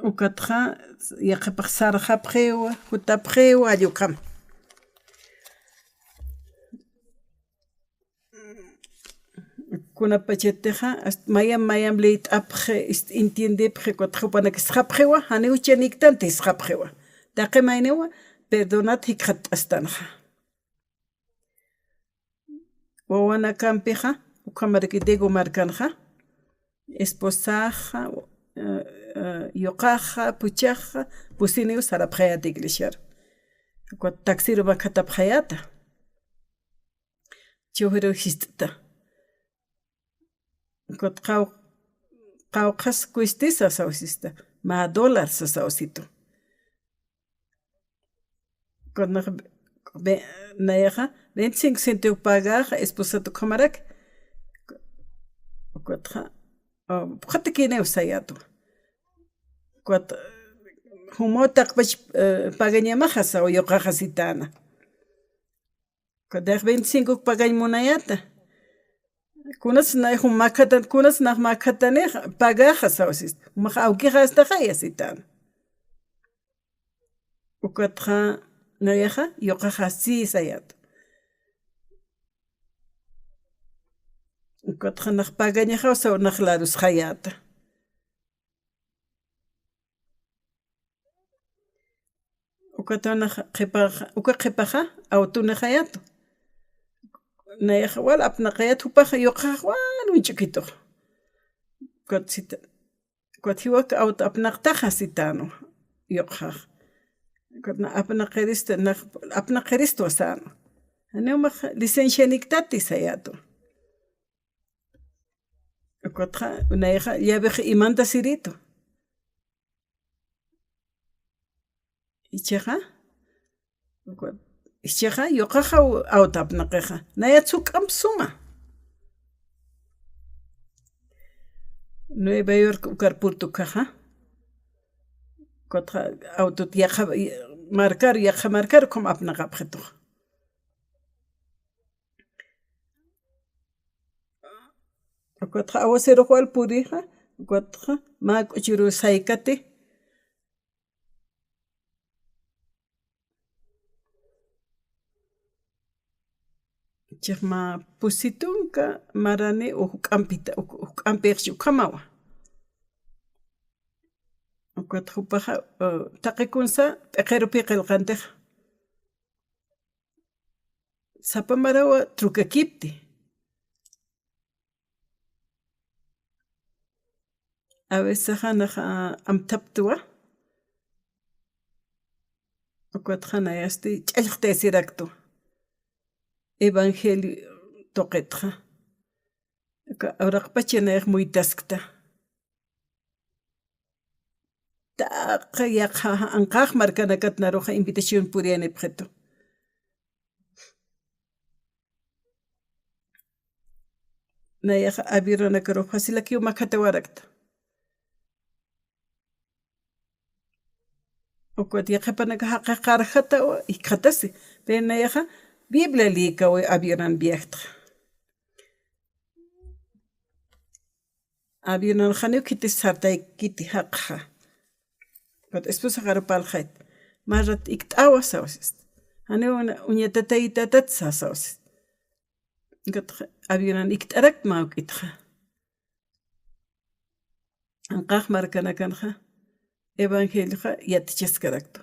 Ukatxa, yaqhipax sarxapxiwa, jutapxiwa, jall ukham. Kunapachatixa, ast-, mayam, mayam liyt'apxi, ist-, entiendepxi, ukatxa jupanakisxapxiwa, janiw chaniktanti sxapxiwa. Taqi mayniwa, perdonat jikxatt'astanxa. Wawanakampixa, ukhamaraki Diego markanxa, esposaxa, eh, eh, yuqaxa, puchaxa, pusiniw sarapxayäta iglesiaru. Ukat taxiru makhatapxayäta. Choferu jist'ta. Ukat qaw-, qawqhas kuisti sasaw sista. Mä dólar sasaw situ. Kunax, ve-, nayaxa, veinticinco centavos pagaxa, esposat ukhamarak. Ukatxa, o, phuqhatakiniw sayätwa. Ukat, jumaw taqpach, eh, pagañamaxa saw yuqaxa sitäna. Ukat veinticinco pagañ munayäta. Kunas nay jum makhatan, kunas nax makhatanix pagaxa saw sista. Jumax awkixastaxaya sitäna. Ukatxa nayaxa, yuqaxa si sayäta. Ukatxa nax pagañaxaw saw nax larusxayäta. Ukataw nax qhipaxa, uka qhipaxa, awtunixayätu. Nayaxa wal apnaqayät jupaxa yuqax wal uñch'ukitux. Ukat sita, ukat jiwak awtu apnaqtaxa sitänu yuqax. Ukat na apnaqirista, nax apnaqiristwa sänu. Janiw max licencianiktati sayätu. Ukatxa, nayaxa, llavex imanta siritu. Ichaxa, ukat, ichaxa, yuqaxa awtu apnaqixa. Nayat juk'amp suma. Nueva York ukar purtukaxa. Ukatxa, awtut yaqha, markaru, yaqha markaru ukham apnaqapxitux. Ukatxa aguacerux wal purixa, ukatxa mä k'uchuru saykati. Chixma pusi tunka marani uk juk'ampita, uk, uk juk'ampix ukhamawa. Ukat jupaxa, eh, taqi kunsa p'iqirupi qillqantixa. Sapa marawa trukakipti. A veces nax, ah, amthaptwa. Ukatxa nayasti ch'allxtaysiraktu. Evangelio tuqitxa. Uka uraqpacha nayax muytaskta. Taqi yaqha anqax markanakat naruxa invitación puriyanipxitu. Nayax avionanakarux facilakiw makhatawarakta. Ukat yaqhipanaka jaqix qarjatawa, jikxatasi. Pero nayaxa Biblia liykawi avionan viajtxa. Avionan janiw khitis sartaykiti jaqxa. Ukat esposaxaru parlxayt. Mä rat ikt'awa sawsist. Janiw uña, uña tataytatat sa sawsist. Ukat avionan ikt'arakta mä juk'itxa. Anqax markanakanxa evangelioxa yatichaskaraktu.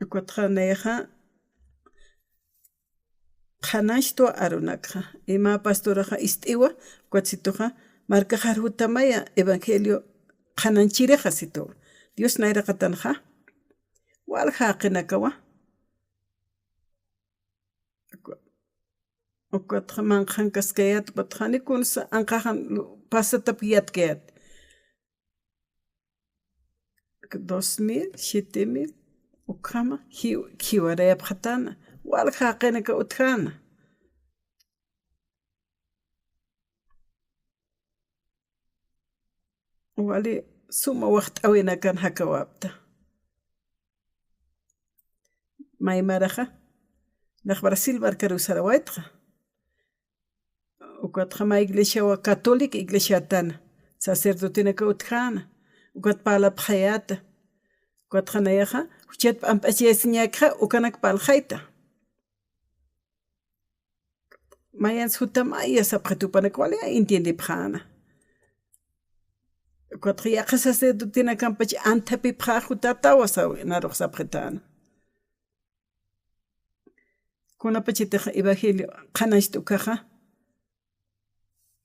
Ukatxa nayaxa qhanañchtwa arunakxa. Ima pastoraxa ist'iwa, ukat situxa markaxar jutamaya evangelio qhanañchirixa situwa. Dios nayraqatanxa walja jaqinakawa. Ukatxa manqhankaskayät, ukatxa janiw kunsa anqaxan pasatap yatkayät. Dos mil, siete mil, ukhama, ji-, jiwarayapxatäna, walja jaqinaka utjäna. Wali suma waxt'awinakan jakawapta. May maraxa, nax Brasil markaruw sarawaytxa. Ukatxa mä iglesiawa católica iglesiatana, sacerdotenaka utjäna, ukat parlapxayäta. Ukatxa nayaxa, juchat p'amp'achayasiñäkixa, ukanak parlxayta. Mayans jutamaya sapxit jupanak wali entiendipxäna. Ukatxa yaqha sacerdotenakampach anthapipxä jutatawa saw, narux sapxitäna. Kunapachatix evangelio qhanañchta ukaxa.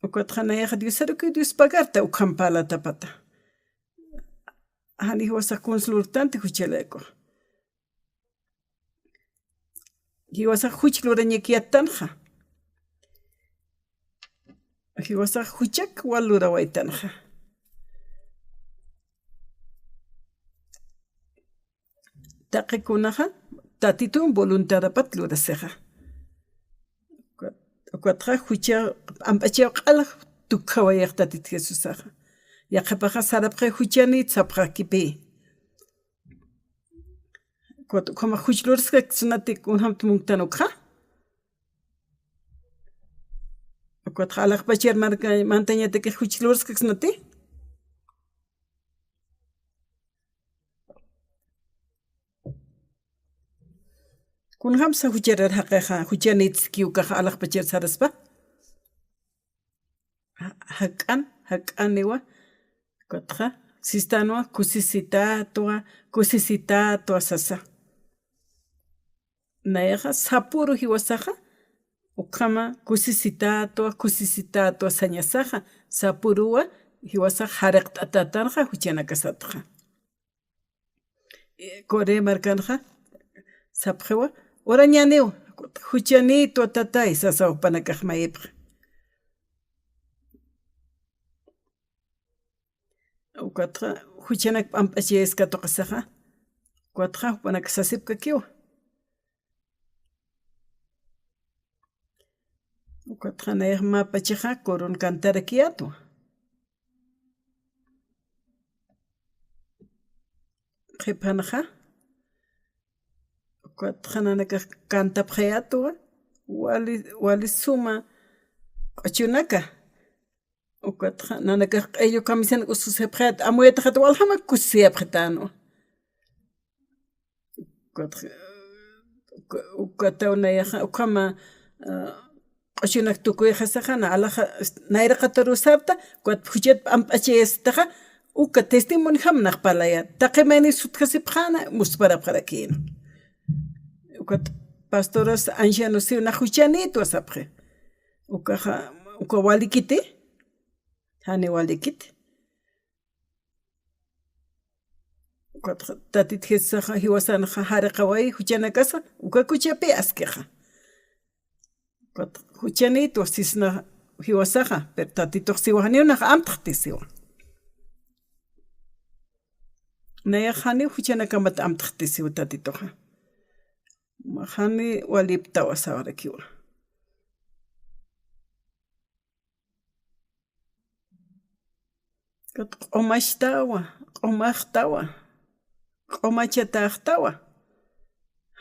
Ukatxa nayaxa Diosarukiw Dios pagarta ukham parlatapata. Jani jiwasax kuns lurtanti juchalaykux. Jiwasax juch lurañakiyattanxa. Jiwasax juchak wal lurawaytanxa. Taqi kunaxa, Tatitun voluntadapat lurasixa. Ukat-, ukatxa jucha p'amp'achaw q'al tukjawayax Tatit Jesusaxa. Yaqhipaxa sarapxi juchanït sapxakipï. Ukat ukhamax juch luraskaksnati kunjamti munktan ukxa. Ukatxa alaxpachar marka mantañatakix juch luraskaksnati. Kunjamsa jucharar jaqixa, juchanïtski ukaxa alaxpachar saraspa. Ja-, jak'an, jak'aniwa, ukatxa, sistanwa, kusisitätwa, kusisitätwa sasa. Nayaxa, sapüru jiwasaxa, ukhama, kusisitätwa, kusisitätwa sañasaxa, sapüruwa, jiwasax jariqt'atätanxa, juchanakasatxa. Corea markanxa, sapxiwa, urañäniw, juchanïtwa tatay, sasaw jupanakax mayipxi. Ukatxa, juchanak p'amp'achayaskäta tuqisaxa, ukatxa, jupanakax sasipkakiwa. Ukatxa nayax mä pachaxa corona cantarakiyätwa. Qhipanxa, ukatxa nanakax cantapxayätwa, wali, wali suma q'uchunaka. Ukatxa nanakax q'illu camisan uskusipxayät, amuyataxat waljamak kusisiyapxitänwa. Ukatxa, uka-, ukataw nayaxa, ukhama, ah, q'uchunak tukuyxasaxa, na alaxa, nayraqataru sarta, ukat juchat p'amp'achayasitaxa, uka testimonjam nax parlayät. Taqi mayni sutjasipxäna, musparapxarakïna. Ukat pastoras ancianos siw nax juchanïtwa sapxi. Ukaxa, uka walikiti, jani walikiti. Ukatxa, Tatit Jesusaxa jiwasanxa jariqaway juchanakasa, uka kuchapï askixa. Ukat juchanïtwa sisna jiwasaxa, pero Tatitux siwa janiw nax amtxti siwa. Nayax janiw juchanakamat amtxti siwa Tatituxa. Jani waliptawa sawarakiwa. Q'umaxtawa, q'umaxtawa, q'umachatäxtawa.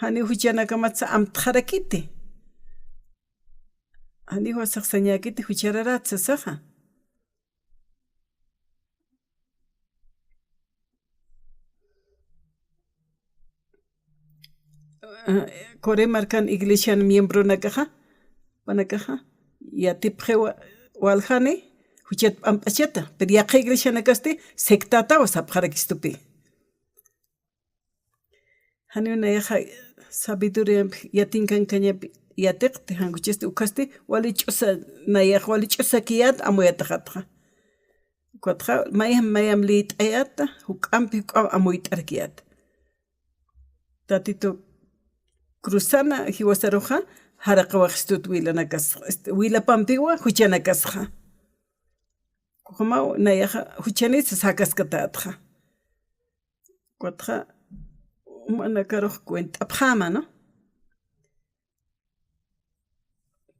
Janiw juchanakamatsa amtxarakiti. Janiw jiwasax sañäkiti juchararäta sasaxa. Corea markan iglesian miembronakaxa, jupanakaxa, yatipxiwa waljani, juchat p'amp'achata, pero yaqha iglesianakasti sectätawa sapxarakistupï. Janiw nayaxa sabiduríampi yatinkankañapi yatiqti, jan kuchasti ukhasti wali ch'usa, nayax wali ch'usakiyät amuyataxatxa. Ukatxa mayam mayam liyt'ayäta, juk'ampi juk'am amuyt'arakiyät. Tatitu cruzana jiwasaruxa, jariqawaxistut wilanakas, este, wilapampiwa juchanakasxa. Ukhamaw nayaxa juchanïtsa sakaskatätxa. Ukatxa, jumanakarux cuentapxäma, ¿no?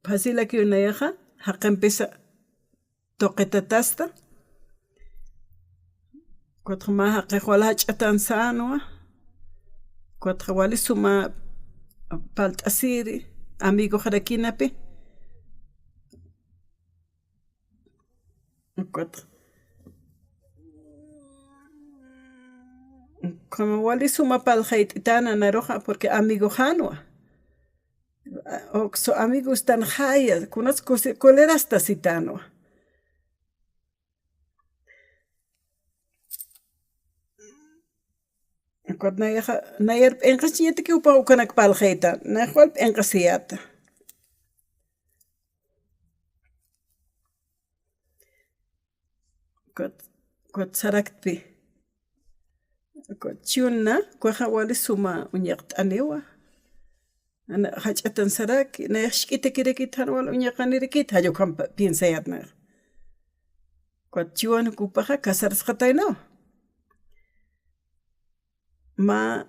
Fácilakiw nayaxa, jaqimpisa tuqitatasta. Ukatxa mä jaqix wal jach'atan sänwa. Ukatxa wali suma parlt'asiri, amigoxarakinapi. Ukat. Como wali suma parlxayt'itana naruxa, porque amigoxanwa. Uksu amigostan jaya, kunas kusi, colerasta sitanwa. Ukat nayaxa, nayar p'inqasiñataki jupa ukanak parlxayta, nayax wal p'inqasiyata. Ukat, ukat saraktpi. Ukat chuna, ukaxa wali suma uñaqt'aniwa. Ana jach'atan saraki, nayax jisk'itakirakit jan wal uñaqanirakit, jall ukham pa-, piensayat nayax. Ukat chiwan jupaxa casarasxataynawa. Mä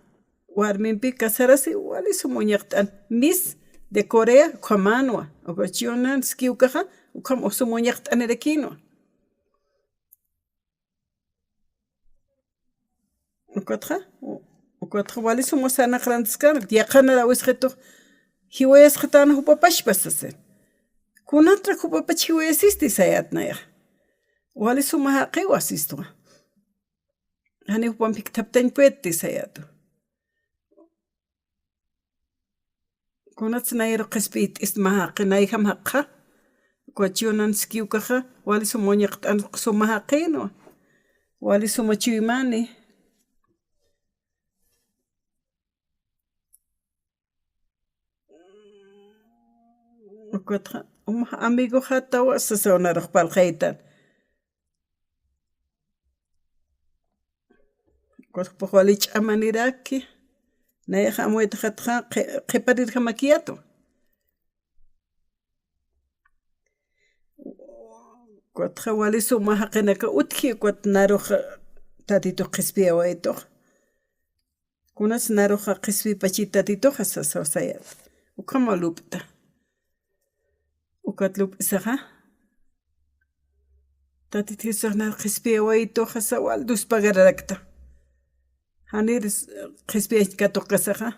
warmimpi casarasi wali sum uñaqt'an. Miss de Corea ukhamanwa. Ukat chiwan sikiw ukaxa, ukham sum uñaqt'anirakinwa. Ukatxa, ukatxa wali sum sarnaqarantiskan, yaqhanar awisxitux, jiwayasxitana jupapachpa sasin. Kunatrak jupapach jiwayasisti sayät nayax. Wali suma jaqiwa sistwa. Jani jupamp jikthaptañpuyatti sayätu. Kunats nayru qhispiyt'ist mä jaqi, nayjam jaqxa. Ukat chiwan sikiw ukaxa, wali sum uñaqt'an suma jaqinwa. Wali suma chuymani. Ukatxa, um, amigoxatawa sasaw narux parlxaytan. Ukatxa wali ch'amaniraki, nayax amuytxatxa, qhi-, qhiparirjamakiyatu. Ukatxa wali suma jaqinaka utji, ukat narux Tatitux qhispiyawaytux. Kunas narux qhispipachit Tatituxa sasaw sayat. Ukhama lup'ta. Ukat lup'isaxa. Tatit Jesusax narux qhispiyawaytuxa sawal duspagararakta. Janir qhispiyañ katuqkasaxa.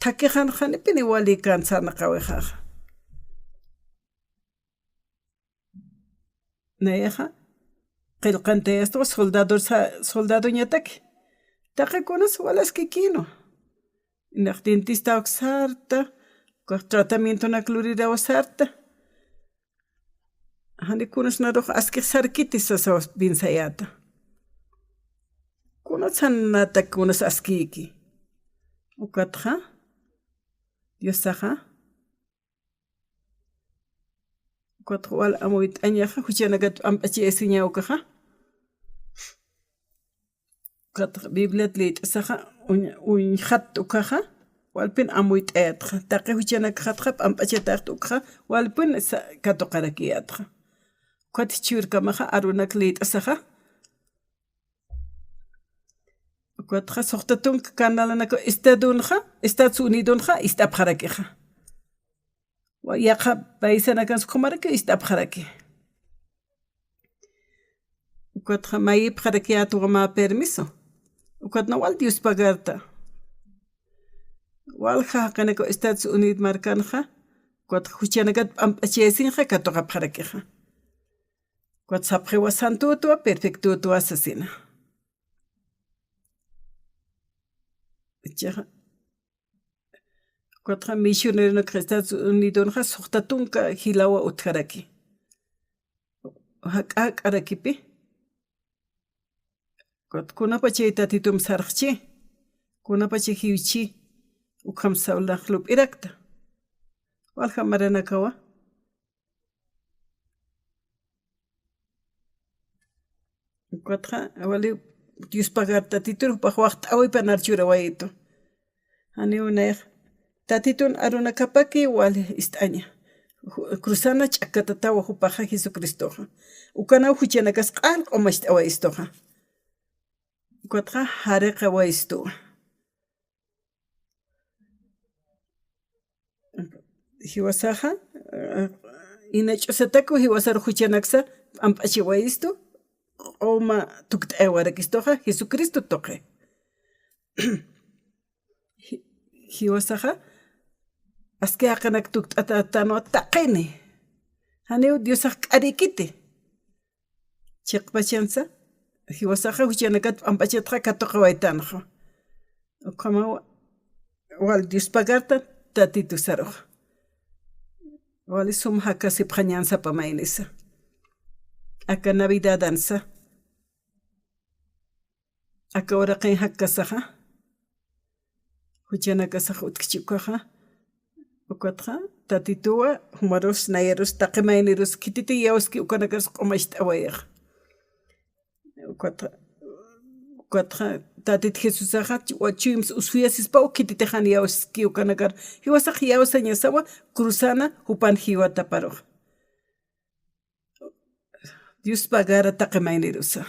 Thakixan janipini wali kan sarnaqawixaxa. Nayaxa, qillqantayastwa soldador sa-, soldadoñataki. Taqi kunas wal askikïnwa. Nax dentista sarta, ukax tratamientonak luriraw sarta. Jani kunas narux askix sarkiti sasaw piensayäta. Kunas jan natak kunas askïki. Ukatxa, Diosaxa, Ukatxa wal amuyt'añaxa, juchanakat p'amp'achayasiñaw ukaxa. Ukatxa Bibliat liyt'asaxa, uñ-, uñjat ukaxa, walpin amuyt'ayatxa. Taqi juchanakxatxa, p'amp'achataxta ukaxa, walpin sa-, katuqarakiyatxa. Ukat jichhürkamaxa, arunak liyt'asaxa. Ukatxa suxta tunka kanalanaka Estadonxa, Estados Unidonxa, ist'apxarakixa. Wa-, yaqha paisanakansa ukhamarakiw ist'apxaraki. Ukatxa mayipxarakiyätwa mä permiso. Ukat nax wal Dios pagarta. Walja jaqinakaw Estados Unidos markanxa, ukatxa juchanakat p'amp'achayasinxa katuqapxarakixa. Ukat sapxiwa santütwa, perfectütwa sasina. Ichaxa, ukatxa misioneronakxa Estados Unidonxa suxta tunka jilawa utjaraki. Jak'a jak'arakipi. Ukat kunapachay Tatitump sarxchi, kunapachay jiwchi, ukham sawlax lup'irakta. Walja maranakawa. Ukatxa, wali Dios pagar Tatitur jupax waxt'äwipanar churawayitu. Janiw nayax, Tatitun arunakapaki wali ist'aña. Ju-, cruzana ch'akkatatawa jupaxa Jesucristoxa. Ukanaw juchanakas q'al q'umacht'awayistuxa. Ukatxa jariqawayistuwa. Jiwasaxa, eh, ina ch'usataku jiwasar juchanaksa p'amp'achiwayistu, q'uma tukt'ayawarakistuxa, Jesucristo tuqi. Ji-, jiwasaxa, aski jaqinakat tukt'atätanwa taqini. Janiw Diosax k'arïkiti. Chiqpachansa, jiwasaxa juchanakat p'amp'achatxa katuqawaytanxa. Ukhamaw wal Dios pagartan Tatitusarux. Wali sum jakasipxañän sapa maynisa. Aka Navidadansa. Aka uraqin jakasaxa. Juchanakasax utjchi ukaxa. Ukatxa, Tatituwa, jumarus, nayarus, taqi maynirus, khititi iyawski ukanakarus q'umacht'awayaxa. Ukatxa, ukatxa, Tatit Jesusaxa, chu-, chuyms usuyasispaw khititi jan iyawski ukanakar. Jiwasax iyawsañasawa, cruzana, jupan jiwataparux. Dios pagara taqi maynirusa.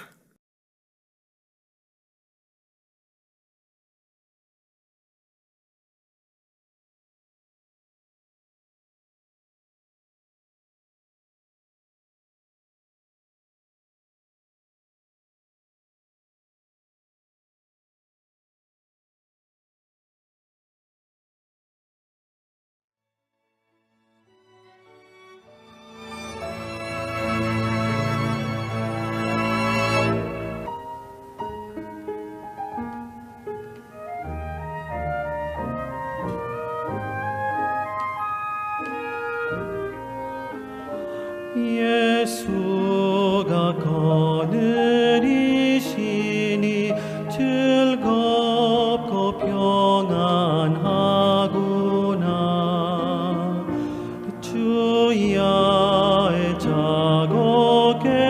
Jesuga konirishini, chilgop kopyongan haguna, chuya echago ke